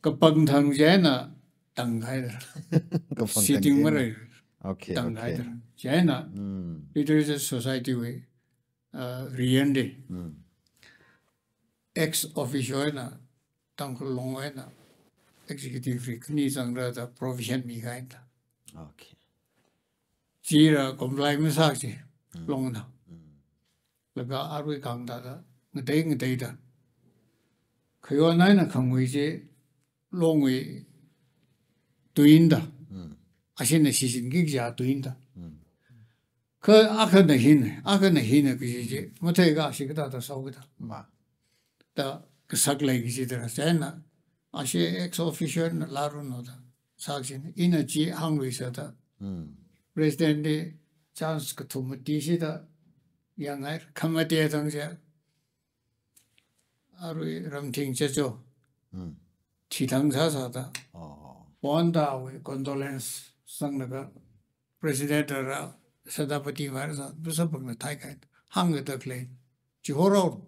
Kapang thang chieina tanghaidar. Kapang thang chieina. Sitting marai. Okay, okay. Tanghaidar. Chieina, Hmm. Literature Society wui, uh, riyan de. Hmm. Ex officio eina, Tangkhul long eina, executive li khani zangra da provision mikahaina. Okay. Chila comply masā chi, Hmm. longna. Hmm. Laga arui kahāng thāda, ngatei ngateida. Khayon eina khangwui chi, longwui tuina da. Hmm. Ashina shichinki kaja tuina da. Kha akhana hina, akhana hina kaji chi, matheika shi kathāda sāo kathā. Ma. Da kasak lei kaji da, chieina, ashi ex officio na lāranu da, sākajina, ina chi hāngluisa da. President li chance kathum mati shida, yangngai, khamate thang chi. Arui Ramthing Checho. Chithang sāsāda. Oh. Pon da wui condolence sanglaga President ra Sadapati var sa, busa bangna thai kai. Hāngda khalei. Chihorao.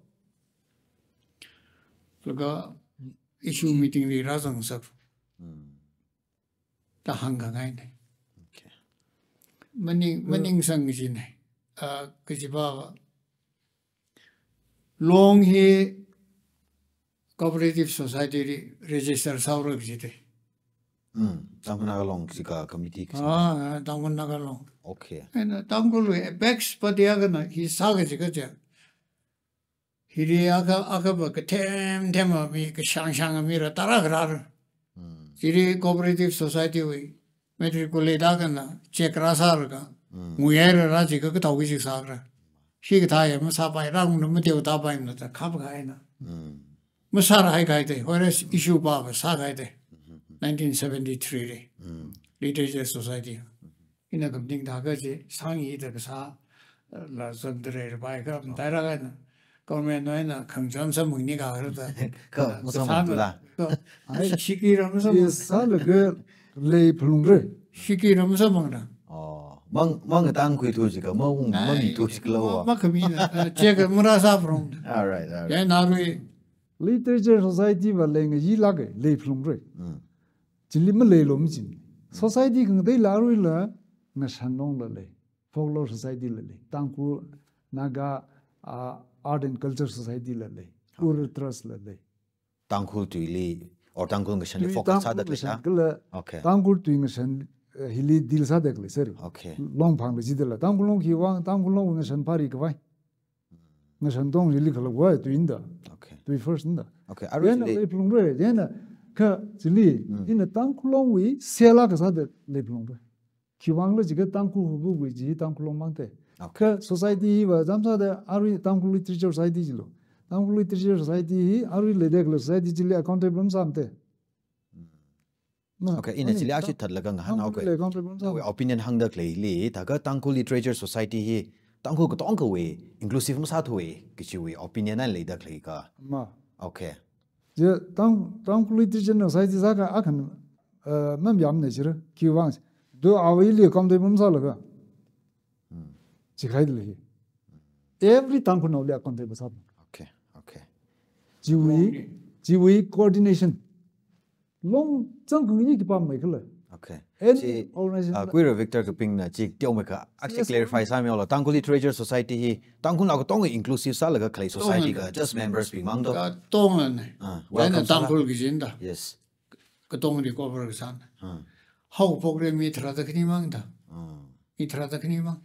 Laga issue meeting li rāzangsak. Da hāngkhangaina. Okay. Maning, maningsang kajina. Ah, kajiva, Long hi cooperative society li register sāhaora kajite. Hmm. Tangkhul Naga Long sika committee kasi. Ah, Tangkhul Naga Long. Okay. Ena Tangkhul wui apex party akhana hi sākaji kaja. Hili akha, akhava kathem themva mi, kashang shangva mi rā, tarākha rāra. Chili cooperative society wui matriculate akhana check rāsālaga, nguihaira rā jiakha kathao kaji sāra. Hikathā ya masāpai, rāngna mateotāpaimana da khapkahaina. Masārahai kahaite, whereas issue pava sākahaite. Nineteen seventy-three li. Literature Society. Ina kamaning thākha chi, sāngi da kasā, eh, la zangda leipai kha, mataira kahaina. Government wui eina khangchon samphangni kahaira da. Kha, masamphang kasā tula. Kha, ai, shiki ra masamphang. Sālaga leiphalungra. Shiki ra masamphangra. Oh, mang, mang tangkhuithu jikha, mang, ai, mangithu jikha lawa. Makhamina, eh, check marāsāphalung. All right, all right. Chieina arui. Literature Society va lei ngayilāka, leiphalungra. Chili maleilu machin. Society khangateila aruila Ngashan Long la lei, Folklore Society la lei, Tangkhul Naga, ah, Art and Culture Society la lei, Ur Trust la lei. Tangkhul tuili, or Tangkhul Ngashan li focus sāda khalei Ngashan kala. Okay. Tangkhul tui Ngashan, eh, hili deal sāda khalei sir. Okay. Longphangla jidala. Tangkhul Long khiwuivang, Tangkhul Long Ngashan phari khavai. Ngashan tong hili khalawui tuina da. Okay. Tui first na da. Okay, arui chili leiphalungra, chieina kha chili, ina Tangkhul Long wui sālaga sāda leiphalungra. Khiwuivangla jiakha Tangkhul hubu wui chi Tangkhul Long mangte. Okay. Kha society hiva jamsāda arui Tangkhul Literature Society jilo. Tangkhul Literature Society hi arui leida khalei society chili accountable masāmate. Okay, ina chili ashi thatlaga ngahānhaoke. Tangkhul Literature Society hi Tangkhul katongawui inclusive masāthuwe kajiwui opinion eina leida khalei kha. Ma. Okay. Chi Tang, Tangkhul Literature Society sākha akhana, eh, mamayāmana jira, khiwuivang. Do awuili accountable masālaga. Chikhaili. Every Tangkhulnaoli accountable sā. Okay, okay. Chiwui, chiwui coordination. Long zangkhangayi khipā maikhala. Okay. Any organization. Ah, Kuira Victor Kapingna chi teomeikha, actually clarify sāmihaolu. Tangkhul Literature Society hi Tangkhulnao katonga inclusive sālaga khalei society kha, just members bing mang do. Katongana. Ah, welcome sāla. Tangkhul kajina da. Yes. Katongli cover kasāna. Haophokli mi tharāda khani mang da. Mi tharāda khani mang.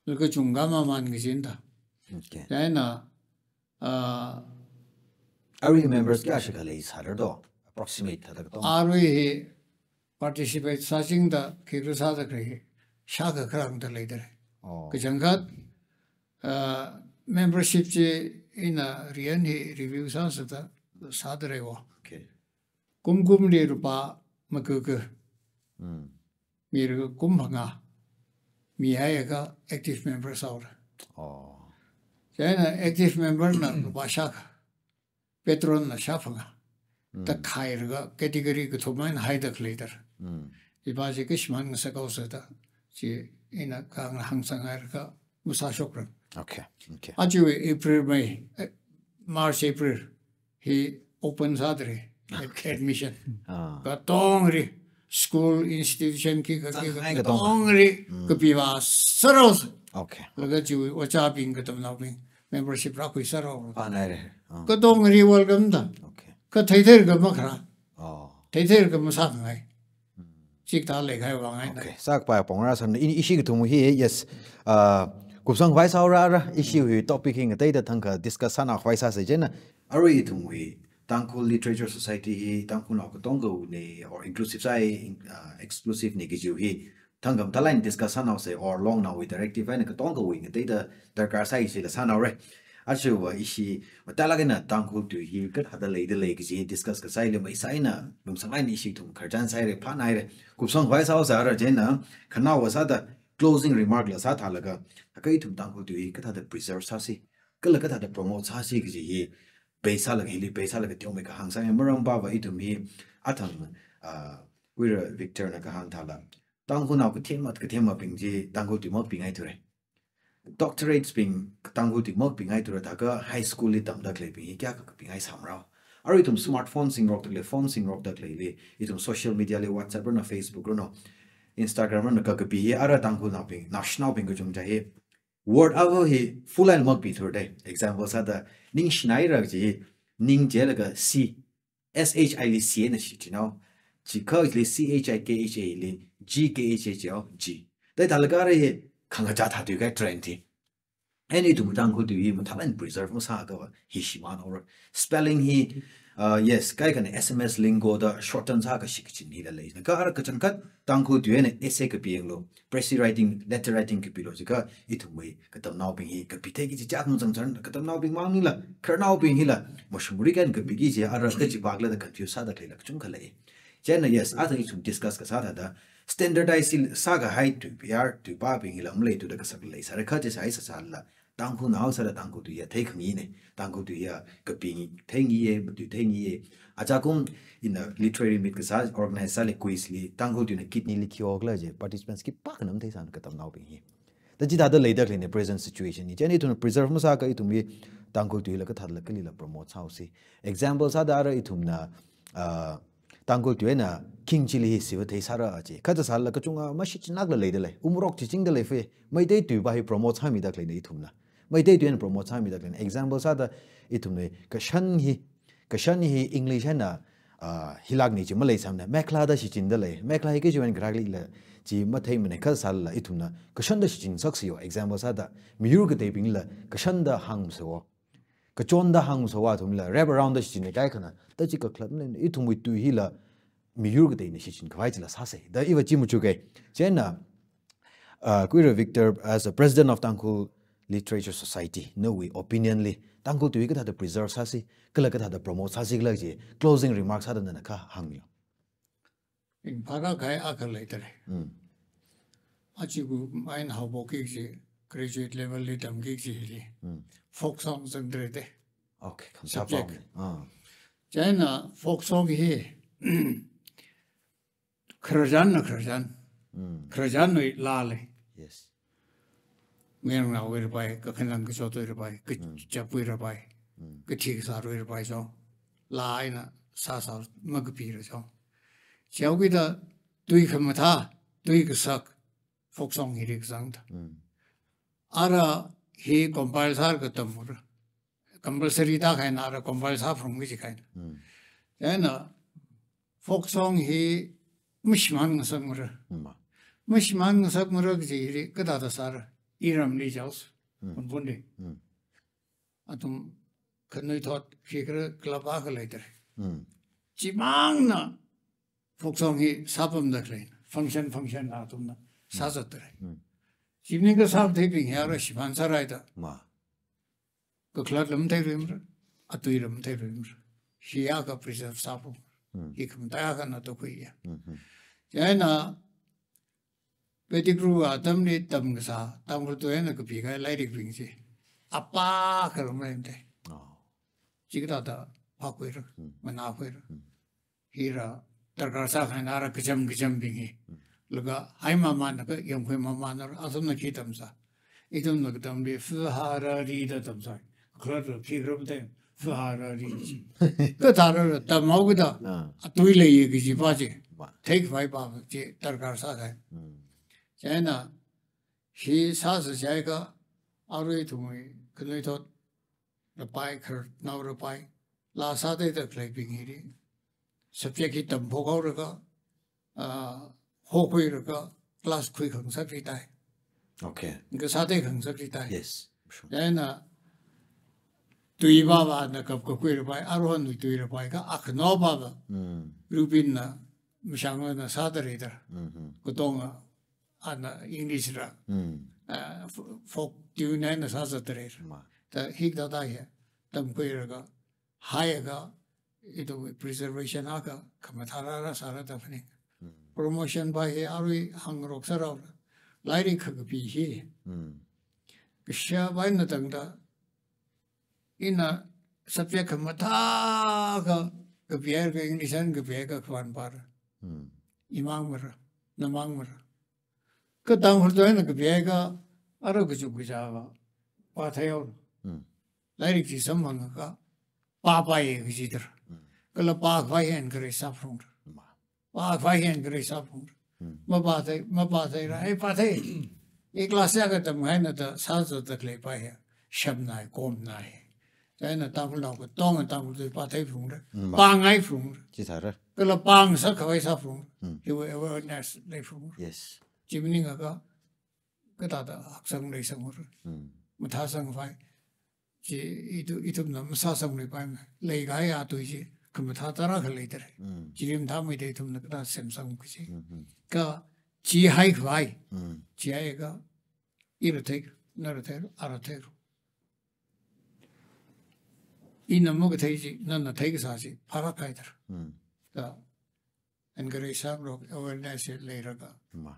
Laga chungkha mamān kajina da. Okay. Chieina, ah, arui members kayākha leisāra do? Approximate thāda katong. Arui hi participate sāchingda, khikha sāda khalei, shākha kharāngda leida lei. Oh. Kachangkhat, ah, membership chi ina riyan hi review sāsāda, sāda leiwa. Okay. Kumkumli lupā makaka. Mira kum phangā mihaiakha active member sāhaora. Oh. Chieina active member na lupā shākha, patron na shāphangā. Da khailaga category kathum eina haida khalei da. Iva chi kashimān ngasakhaosa da. Chi ina kahāng hāngsanghailakha masāshokra. Okay, okay. Aja April, May, eh, March, April hi open sāda lei, ad-, admission. Ah. Katongli, school, institution khikha, khikha, katongli, kapiva sāhaosa. Okay. Laga chiwui ojābing, katamnaobing membership rākhui sāhao. Ah, nai re. Ah. Katongli welcome da. Okay. Kha theitheilaga makharā. Oh. Theitheilaga masāngai. Chikathā leikahai vāngai. Okay, sākhavai pong rāsang, i, ishi kathum hi, yes. Ah, kupsang khavai sāhaora, ishi hi topic hi ngateida thangkha discuss sāna khavai sāsa chieina. Arui ithumwui Tangkhul Literature Society hi Tangkhulnao katongawui ne, or inclusive sai, uh, exclusive ne kajiwui hi thangkha mathālāk eina discuss sānaosei, or Longnaowui directive eina katongawui ngateida darkar sai chila sānaorei. Aja va ishi mathālāk eina Tangkhul tui hi kathāda leida lei kaji discuss kasā hili maisā eina lungsālāk eina ishi ithum khararchan sāhairei, phānāhairei. Kupsang khavai sāhaosa ara, chieina khanaowa sāda closing remark la sāthālaga, haka ithum Tangkhul tui hi kathāda preserve sāsi, kala kathāda promote sāsi kaji hi base sālaga, hili base sālaga teomeikha hāngsāya. Maramva ithum hi athang, ah, Kuira Victor na kahāng thāla, Tangkhulnao kathema kathemabing chi Tangkhul tui makapingaithurei. Doctorates bing Tangkhul tui makapingaithura, thākha high school li tamda khaleibing hi kayākha kapingai sāmarao. Arui ithum smartphone singrokda khalei, phone singrokda khaleili, ithum social media li, WhatsApp ranu, Facebook ranu, Instagram ranu, kakapi hi ara Tangkhulnaobing, naoshinaobing kachungkha hi word ava hi full eina makapithurdei. Example sāda, ningshinaira kaji hi, ning jilaga C, S H I li C eina shichinhao, chikha li C H I K H A li G K H A jihaowa, G. Thāda thālaga ara hi khangachā thā tuikahai trend hi. Eina ithum Tangkhul tui hi mathālāk eina preserve masāakha va hi shimānhaora. Spelling hi, uh, yes, kaikhana S M S lingo da shorten sākha shikachin hila lei. Kha ara kachangkhat Tangkhul tui eina essay kapi yanglu, pressy writing, letter writing kapilu jiakha ithumwui katamnaobing hi kapithei kaji chak machangchang, katamnaobing mang hila, khararnaobing hila mashungrika eina kapiki kaji ara kachipākla da confuse sāda khaleila kachungkha lei. Chieina, yes, athang ithum discuss kasā thāda standardize sākahai tui piyar, tui pābing hila maleithuda kasak leisāra, kha chi sāi sāsālala Tangkhulnao sāda Tangkhul tui hiya theikhangi ne, Tangkhul tui hiya kapingi, theingiya, matui theingiya. Ajakum ina literary meet kasā organize sāli quiz li, Tangkhul tuina kidney li khi okla je, participants khipākhana matheisāna katamnaobing hi. Thāda chithāda leida khaleina present situation hi. Chieina ithumna preserve masāakha ithum hi Tangkhul tui hila kathālala kalila promote sāhaosi. Example sāda ara ithumna, ah, Tangkhul tui eina khingchili hi siva theisāra chi. Kha sāsālala kachungkha mashichinnakla leida lei. Umrok chichingda lei fe. Meitei tui va hi promote sāmida khaleina ithumna. Meitei tui eina promote sāmida khaleina. Example sāda ithumna kashan hi, kashan hi English eina, ah, hilāk ni chi maleisāmana. Mekhela da shichinda lei. Mekhela hi kajiwui eina kharākhala chi matheimana, kha sālala ithumna kashan da shichinsaksiyo. Example sāda miyur kateibingla kashan da hāngmasāwo. Kachon da hāngmasāwo, athumla wrap around da shichinna kaikhana. Thāda chi kakhalat maleimana, ithumwui tui hila miyur kateina shichinkhavai chila sāsei. Thāda iva chi machukhai. Chieina, uh, Kuira Victor, as a president of Tangkhul Literature Society, nawui opinion li Tangkhul tui kathāda preserve sāsi, kala kathāda promote sāsi kala chi closing remarks sāda nana kha hāngmilu. Ringphāra kahai akha leidalei. Mm. Aja gu main haophokki kaji, graduate level li tamki kajili. Mm. Folk song zangdalei te. Okay, khamsā subject. Pao ne. Ah. Chieina folk song hi khararchanna khararchan. Mm. Khararchanwui laa lei. Yes. Mayarnaowui rapai, kakhanang kachotwui rapai, ka- Mm. chapwui rapai, Mm. kathi kasārwui rapai chong. Laa eina sāsā makapira chong. Chihaokida tui khamathā, tui kasak, folk song hi rik zangda. Mm. Ara hi compile sālaga tammara. Compulsory tākahaina ara compile sāphalung kaji kahaina. Mm. Chieina folk song hi mashimān ngasakmara. Mm. Mashimān ngasakmara kaji hi kathāda sāra. Iramli jihaosa. Mm. Phunphunli. Mm. Athum khanuithot khi khala club akha leidalei. Mm. Chimangna folk song hi sāpamda khalei. Function, function la athumna Mm. sāzatdalei. Mm. Chi maningakha sātheibing hi ara shimān sārai da. Ma. Kakhalatla matheiluimara, atuila matheiluimara. Hi akha preserve sāpam. Mm. Hi khamataiya akhana tokhuiya. Mm-hmm. Chieina Pettigrew atamli tamkasā, Tangkhul tui eina kapikahai lairikbing chi apā kharam leimate. Oh. Chi kathāda phākhuira, Mm. manākhuira. Mm. Hira darkar sākahaina ara kacham kachambing hi. Mm. Laga haimamānakha yangkhuimamānara, athumna khi tamsā. Ithumna katamli fuharari da tamsā. Khalatta khi kharam te fuharari. Kathāra tamhaokida. Ah. Atui leiya kaji pa chi. Ma. Theikhavai pa chi darkar sākahai. Mm. Chieina hi sāsa chiakha arui ithumwui khanuithot rapai, khararnao rapai, laa sātheida khaleibing hili subject hi tamphok haolaga, ah, hokhuilaga class khuikhangasak chitai. Okay. Kasāthei khangasak chitai. Yes, sure. Chieina tui pava na kap kakui rapai, aruihon tui rapai ka akhano pava. Mm. Rubin na, mashang na sāda rida. Mm-hmm. Katonga ana English ra. Mm. Ah, fo-, folk tune na sāda rida. Ma. Ta hikathā hi, tamkhuilaga, hailaga, ithum preservation akha khamathā rāra sāra da phaning. Mm. Promotion pa hi arui hāngrok sāra. Lairik kha kapi hi. Mm. Kashā pa eina tangda, ina subject khamathā akha kapihaira, English eina kapihaira, khapan para. Mm. Imang mara, namang mara. Ka Tangkhul tui eina kapihaira, ara kachuk kachāva pāthei haora. Mm. Lairik chi samphangakha, pāpaiya kaji dara. Mm. Kala pākhavai hi encourage sāphalungra. Ma. Pākhavai hi encourage sāphalungra. Mm. Mapāthei, mapātheira, ei pāthei. I class akha tamhaina da sāzatda khalei pa hi, shamnai, komnai. Chieina Tangkhulnao katonga Tangkhul tui pātheiphalungra. Mm, ma. Pāngaiphalungra. Chithāra. Kala pāngasakkhavai sāphalungra. Mm. Hiwui awareness leiphalungra. Yes. Chi maningakha, kathāda haksang leisanghaora. Mm. Mathāsangkhavai. Chi ithu-, ithumna masāsangluipaimana. Leikahai tui chi khamathā tarākha leidalei. Mm. Chili mathāmeida ithumna kathāda semsang kaji. Mm-hmm. Ka chi haikhavai. Mm. Chi haiakha, ira thei, nara thei, ara thei. Ina makathei chi, nana theikasā chi, phālāk kahai dara. Mm. Ka encourage sāngarok, awareness hi leilāka. Ma.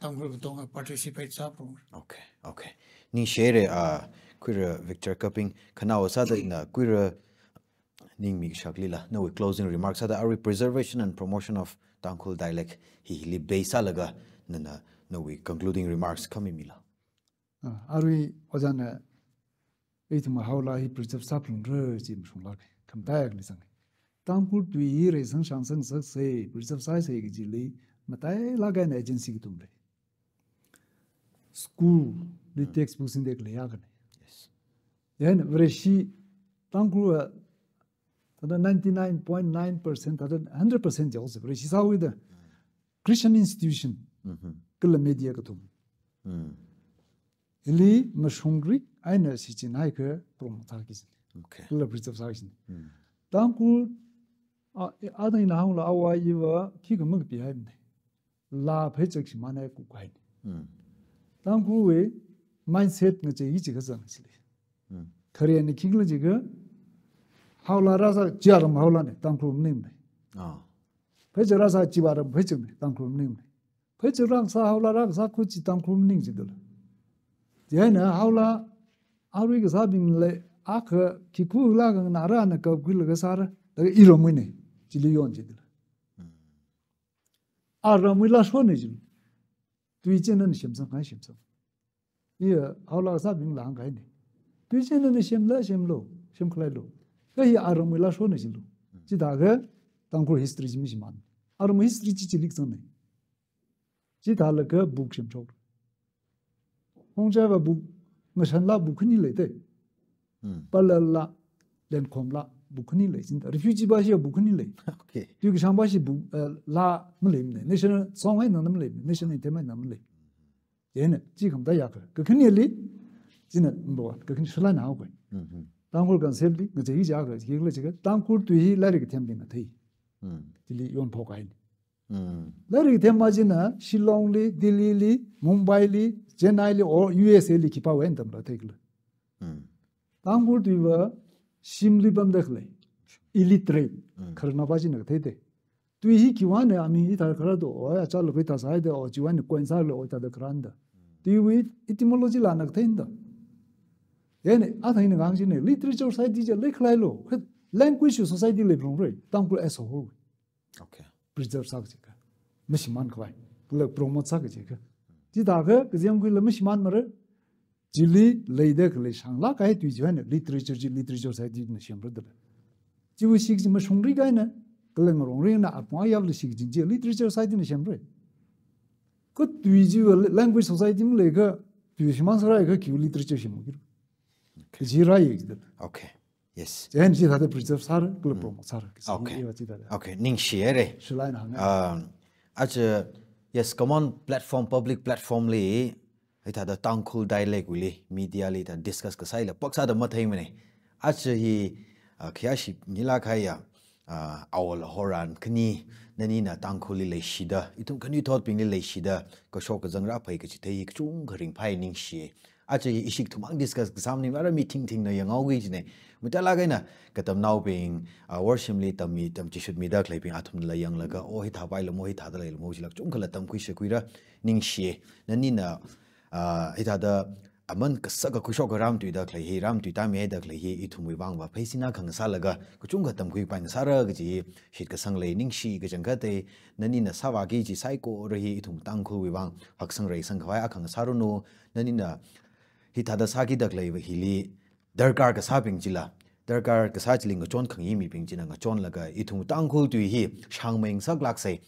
Tangkhul katonga participate sāphalungra. Okay, okay. Ningshihaira, ah, Khuira Victor Kaping, khanao sāda ina Khuira Ningmi Shaklila, nawui closing remarks sāda arui preservation and promotion of Tangkhul dialect hi, hili base sālaga nana nawui concluding remarks kha mimila. Ah, arui ojāna ithum haola hi preserve sāphalungra chi mashunglāka. Khamataiya kali zanga. Tangkhul tui hi reisang shāngsang sāsei, preserve sāsei kajili matailāk eina agency kathum lei. School li, mm, textbook singda khalei akhana. Yes. Chieina Vareshi Tangkhul, ah, thāda ninety-nine point nine percent, thāda hundred percent jihaosa, Vareshi sāhaoda. Mm. Christian institution, mm-hmm, kala media kathum. Mm. Hili mashungrik eina shichinhaiakha promote sāki kajina. Okay. Kala preserve sāki kajina. Mm. Tangkhul, ah, athang ina hāngla āva iva khikha makapihaimana. Laa pheichak shimānhai kukhai. Mm. Tangkhulwui mindset ngachei hi chi kazang chili. Mm. Khare ni khikhala jiakha, haola rāsā, chi aram haolana, Tangkhul maningmana. Ah. Pheichak rāsā, chi aram pheichakna, Tangkhul maningmana. Pheichak rāsā, haola rāsā, khuchi Tangkhul maning jidala. Chieina haola, arui kasābingla, akha khikhala khanganāra na kapkhuilaga sāra, laga iramwuina, chili yon jidala. Mm. Aramwui lashonna jilu. Tui chieina semsangkahai semsang. Iya, haola kasābingla hāngkahaina. Tui chieina semla semlu, semkhalealu. Kha hi aramwui lashonna jilu. Chithākha Tangkhul history chi mashimān. Aramwui history chi chili kazangna. Chithālaga book semshok. Hongchaiva book, ngashanla book khani leida. Hmm. Palala, Lenkhomla book khani lei, chieina refugee pa shi book khani lei. Okay. Tui kashāng pa shi book, eh, laa maleimana. National song eina maleimana. National anthem eina malei. Chieina, chi khamataiya kha. Kakhaneli, chieina number one, kakhane shalai na haokai. Mm-hmm. Tangkhul Council li, ngachei hi jiakha, khikhala jiakha, Tangkhul tui hi lairik kathembingna thei. Mm. Chili yonphokkahaina. Mm. Lairik kathemma china Shillong li, Delhi li, Mumbai li, Chennai li, or U S A li khipāwui eina tamla theikhala. Mm. Tangkhul tuiva shimli pamda khalei, illiterate, mm, khararnao pa china katheida. Tui hi khiwuivang eina aming hithā khararda, o, achālakha hithā sāhaida, o, chiwuivang eina coin sālala, o, hithāda khararda. Tuiwui etymology la na katheida. Chieina, athang ina kahāng china, literature society chi leikhalealu, language society leiphalungra, Tangkhul as a whole. Okay. Preserve sāki jiakha. Mashimānkhavai. Kala promote sāki jiakha. Chithākha, kazem khuila mashimānmara. Chili leida khalei shānglāk kahai tui chiwuivang eina literature chi literature society na semra dala. Chiwui shik chi mashungrik eina, kala ngarongrik eina apong ayarla shikachin chi literature society na semra. Kha tui chiva language society maleikha, tui shimān sāra kha khiwui literature shimānki. Okay. Kaji rāya jidala. Okay. Yes. Chieina chithāda preserve sāra, kala, mm, promote sāra. Kaji, okay, iva chithāda. Okay, ningshihaira. Shalai na hānga. Um, aja, yes, common platform, public platform li, hithāda Tangkhul dialect wuili, media li ta discuss kasāla, pāksāda matheimana. Aja hi, ah, khayāshi nila khaya, ah, awol ahoran khani, nanina Tangkhulli leishida, ithum khanuithotbingli leishida, kashok kazang rāphai kachithei hi kachungkha ringphai ningshi. Aja hi ishi ithum mang discuss kasā maning, ara mi thingthingna yanghaoki kajina. Matailāk eina katamnaobing, ah, worshipli tammi, tamchishutmida khaleibing athumla yanglaga, oh, hithāpai lamo, hithāda lei lamo, chila kachungkhala tamkhui shakhuira ningshi. Nanina, ah, hithāda aman kasaka khuishok karam tuida khalei hi, ram tuida mihaida khalei hi, ithumwui vangva pheisin akha ngasālaga, kachungkha tamkhuipai ngasāra kaji hi shitkasang lei ningshi. Kachangkhatta, nanina sāvāki kaji saikora hi ithum Tangkhulwui vang haksang reisang khavai akha ngasāranu. Nanina hithāda sākida khaleiva hili darkar kasābing chila, darkar kasā chili ngachon khangayi mibing china ngachonlaga, ithum Tangkhul tui hi shangmei ngasaklāksa.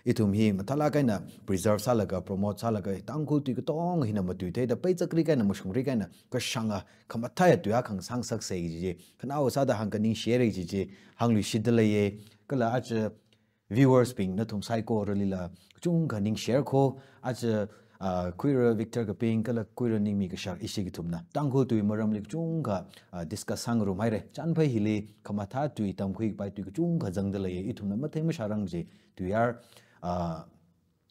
Ithum hi matailāk eina preserve sālaga, promote sālaga, Tangkhul tui katonga hina matuitheida, peichakrik eina, mashungrik eina, kashanga, khamathāya tui akha ngasangsaksa kaji chi, khanaowa sāda hāngkaningshira kaji chi hāngluishitda leiya. Kala aja viewers bing nathum saikoralila kachungkha ningshira kho. Aja, ah, Khuira Victor Kaping kala Khuira Ningmi Kashak ishi ithumna Tangkhul tui maramli kachungkha, ah, discuss sāngarumhaira. Chānphai hili khamathā tui, tamkhuipai tui kachungkha zangda leiya. Ithumna mathei mashārang kaji tuiyār, ah,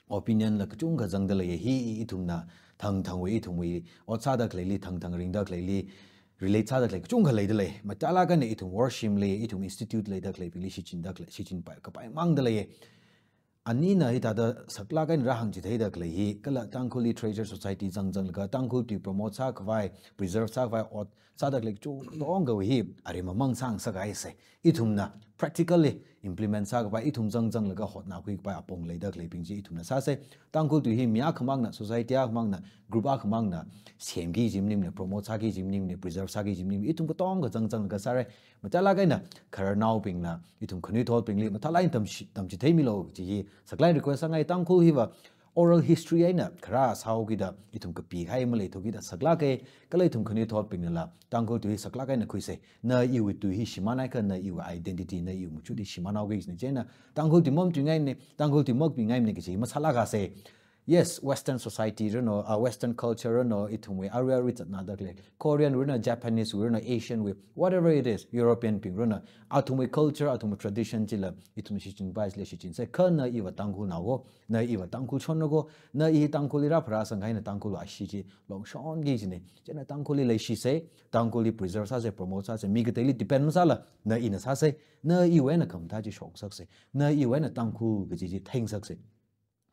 opinion la kachungkha zangda leiya. Hi ithumna thangthangwui, ithumwui ot sāda khaleili, thangthang ringda khaleili, relate sāda khalei kachungkha leida lei. Matailāk eina ithum worshipli, ithum institute leida khaleibingli shichinda khalei, shichinpai kapai mangda leiya. Anina hithāda saklāk eina rāhāngchitheida khalei hi, kala Tangkhul Literature Society zangzanglaga Tangkhul tui promote sākhavai, preserve sākhavai ot sāda khalei kachungtonga hi aremamang sāngasakhaisa. Ithumna practically implement sākhavai, ithum zangzanglaga hotnakhuikhavai apong leida khaleibing chi ithumna sāsa. Tangkhul tui hi mi akhamangna, society akhamangna, group akhamangna semki kaji maningmana, promote sāki kaji maningmana, preserve sāki kaji maningmana. Ithum katonga zangzanglaga sāra. Matailāk eina khararnaobingna ithum khanuithotbingli matailāk eina tamshi-, tamchitheimilu kaji hi saklāk eina request sāngai. Tangkhul hiva oral history eina kharā sāhaokida, ithum kapikahai maleithukida saklāka. Kala ithum khanuithotbingnala Tangkhul tui hi saklāk eina khuisa. Na iwui tui hi shimānhaiakha, na iwui identity, na iwui machut hi shimānhaoki kajina. Chieina Tangkhul tui mamatuingaimana, Tangkhul tui makapingaimana kaji hi masālākasa. Yes, Western society ranu, ah, Western culture ranu, ithumwui arui arui zatnada khalei, Korean wui ranu, Japanese wui ranu, Asian wui, whatever it is, European bing ranu, athumwui culture, athumwui tradition chila ithum shichinpai chila shichinsa. Kha na iva Tangkhulnao kho, na iva Tangkhul shonna kho, na i Tangkhulli rāpharāsang eina Tangkhul ashee chi longshonki kajina. Chieina Tangkhulli leishisa, Tangkhulli preserve sāsa, promote sāsa, mi kateili depend masāla, na ina sāsa. Na iwui eina khamathā chi shoksaksa. Na iwui eina Tangkhul kaji chi theingsaksa.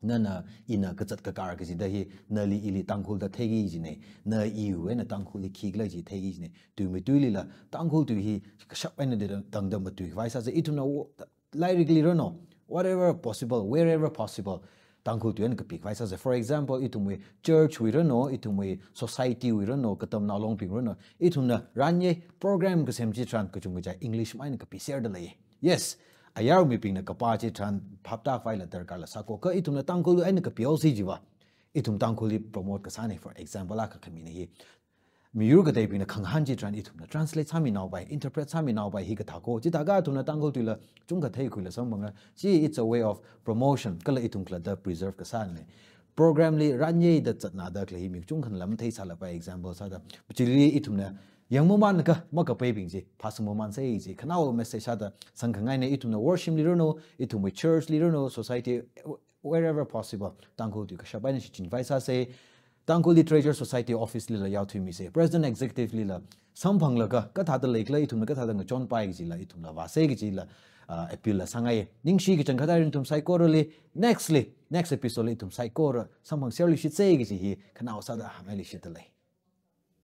Nana ina kazat kakar kajida hi, nali ili Tangkhul da theiki kajina. Na iwui eina Tangkhulli khikhala chi theiki kajina. Tui matuilila, Tangkhul tui hi kashap eina da tangda matuikhavai sāsa. Ithumna wo-, lairikli ranu, whatever possible, wherever possible, Tangkhul tui eina kapikhavai sāsa. For example, ithumwui church wui ranu, ithumwui society wui ranu, katamnao longbing ranu, ithumna ranye program kasem chitharan kachungkha chi English eina kapiserda lei. Yes, ayar mibingna kapā chitharan phaptākhavaila darkarla sāko. Kha ithumna Tangkhul eina kapihaosi jiva, ithum Tangkhulli promote kasāna. For example, akha khamina hi, miyur kateibingna khangahān chitharan ithumna translate sāminaopai, interpret sāminaopai hi kathā kho. Chithākha athumna Tangkhul tuila kachungkha theikhuila samphanga. Chi, it's a way of promotion, kala ithum khalatta preserve kasāna. Program li ranye da zatnada khalei hi mi kachungkhana lam theisālapai, example sāda. Chili ithumna yangmamānakha makapeibing chi phasangmamānsa kaji khanaowa message sāda sangkhangaina. Ithumna worship li ranu, ithumwui church li ranu, society, wherever possible, Tangkhul tui kashap eina shichinpai sāsa. Tangkhul Literature Society office lila yaothuimisa. President Executive lila samphanglaga kathāda leikhala, ithumna kathāda ngachonpai kajila ithumla vāsa kajila, ah, appeal la sāngai. Ningshi. Kachangkhatta ithum saikorali, next li, next episode li ithum saikora samphangserluishitsa kaji hi khanaowa sāda hāngngailuishitda lei.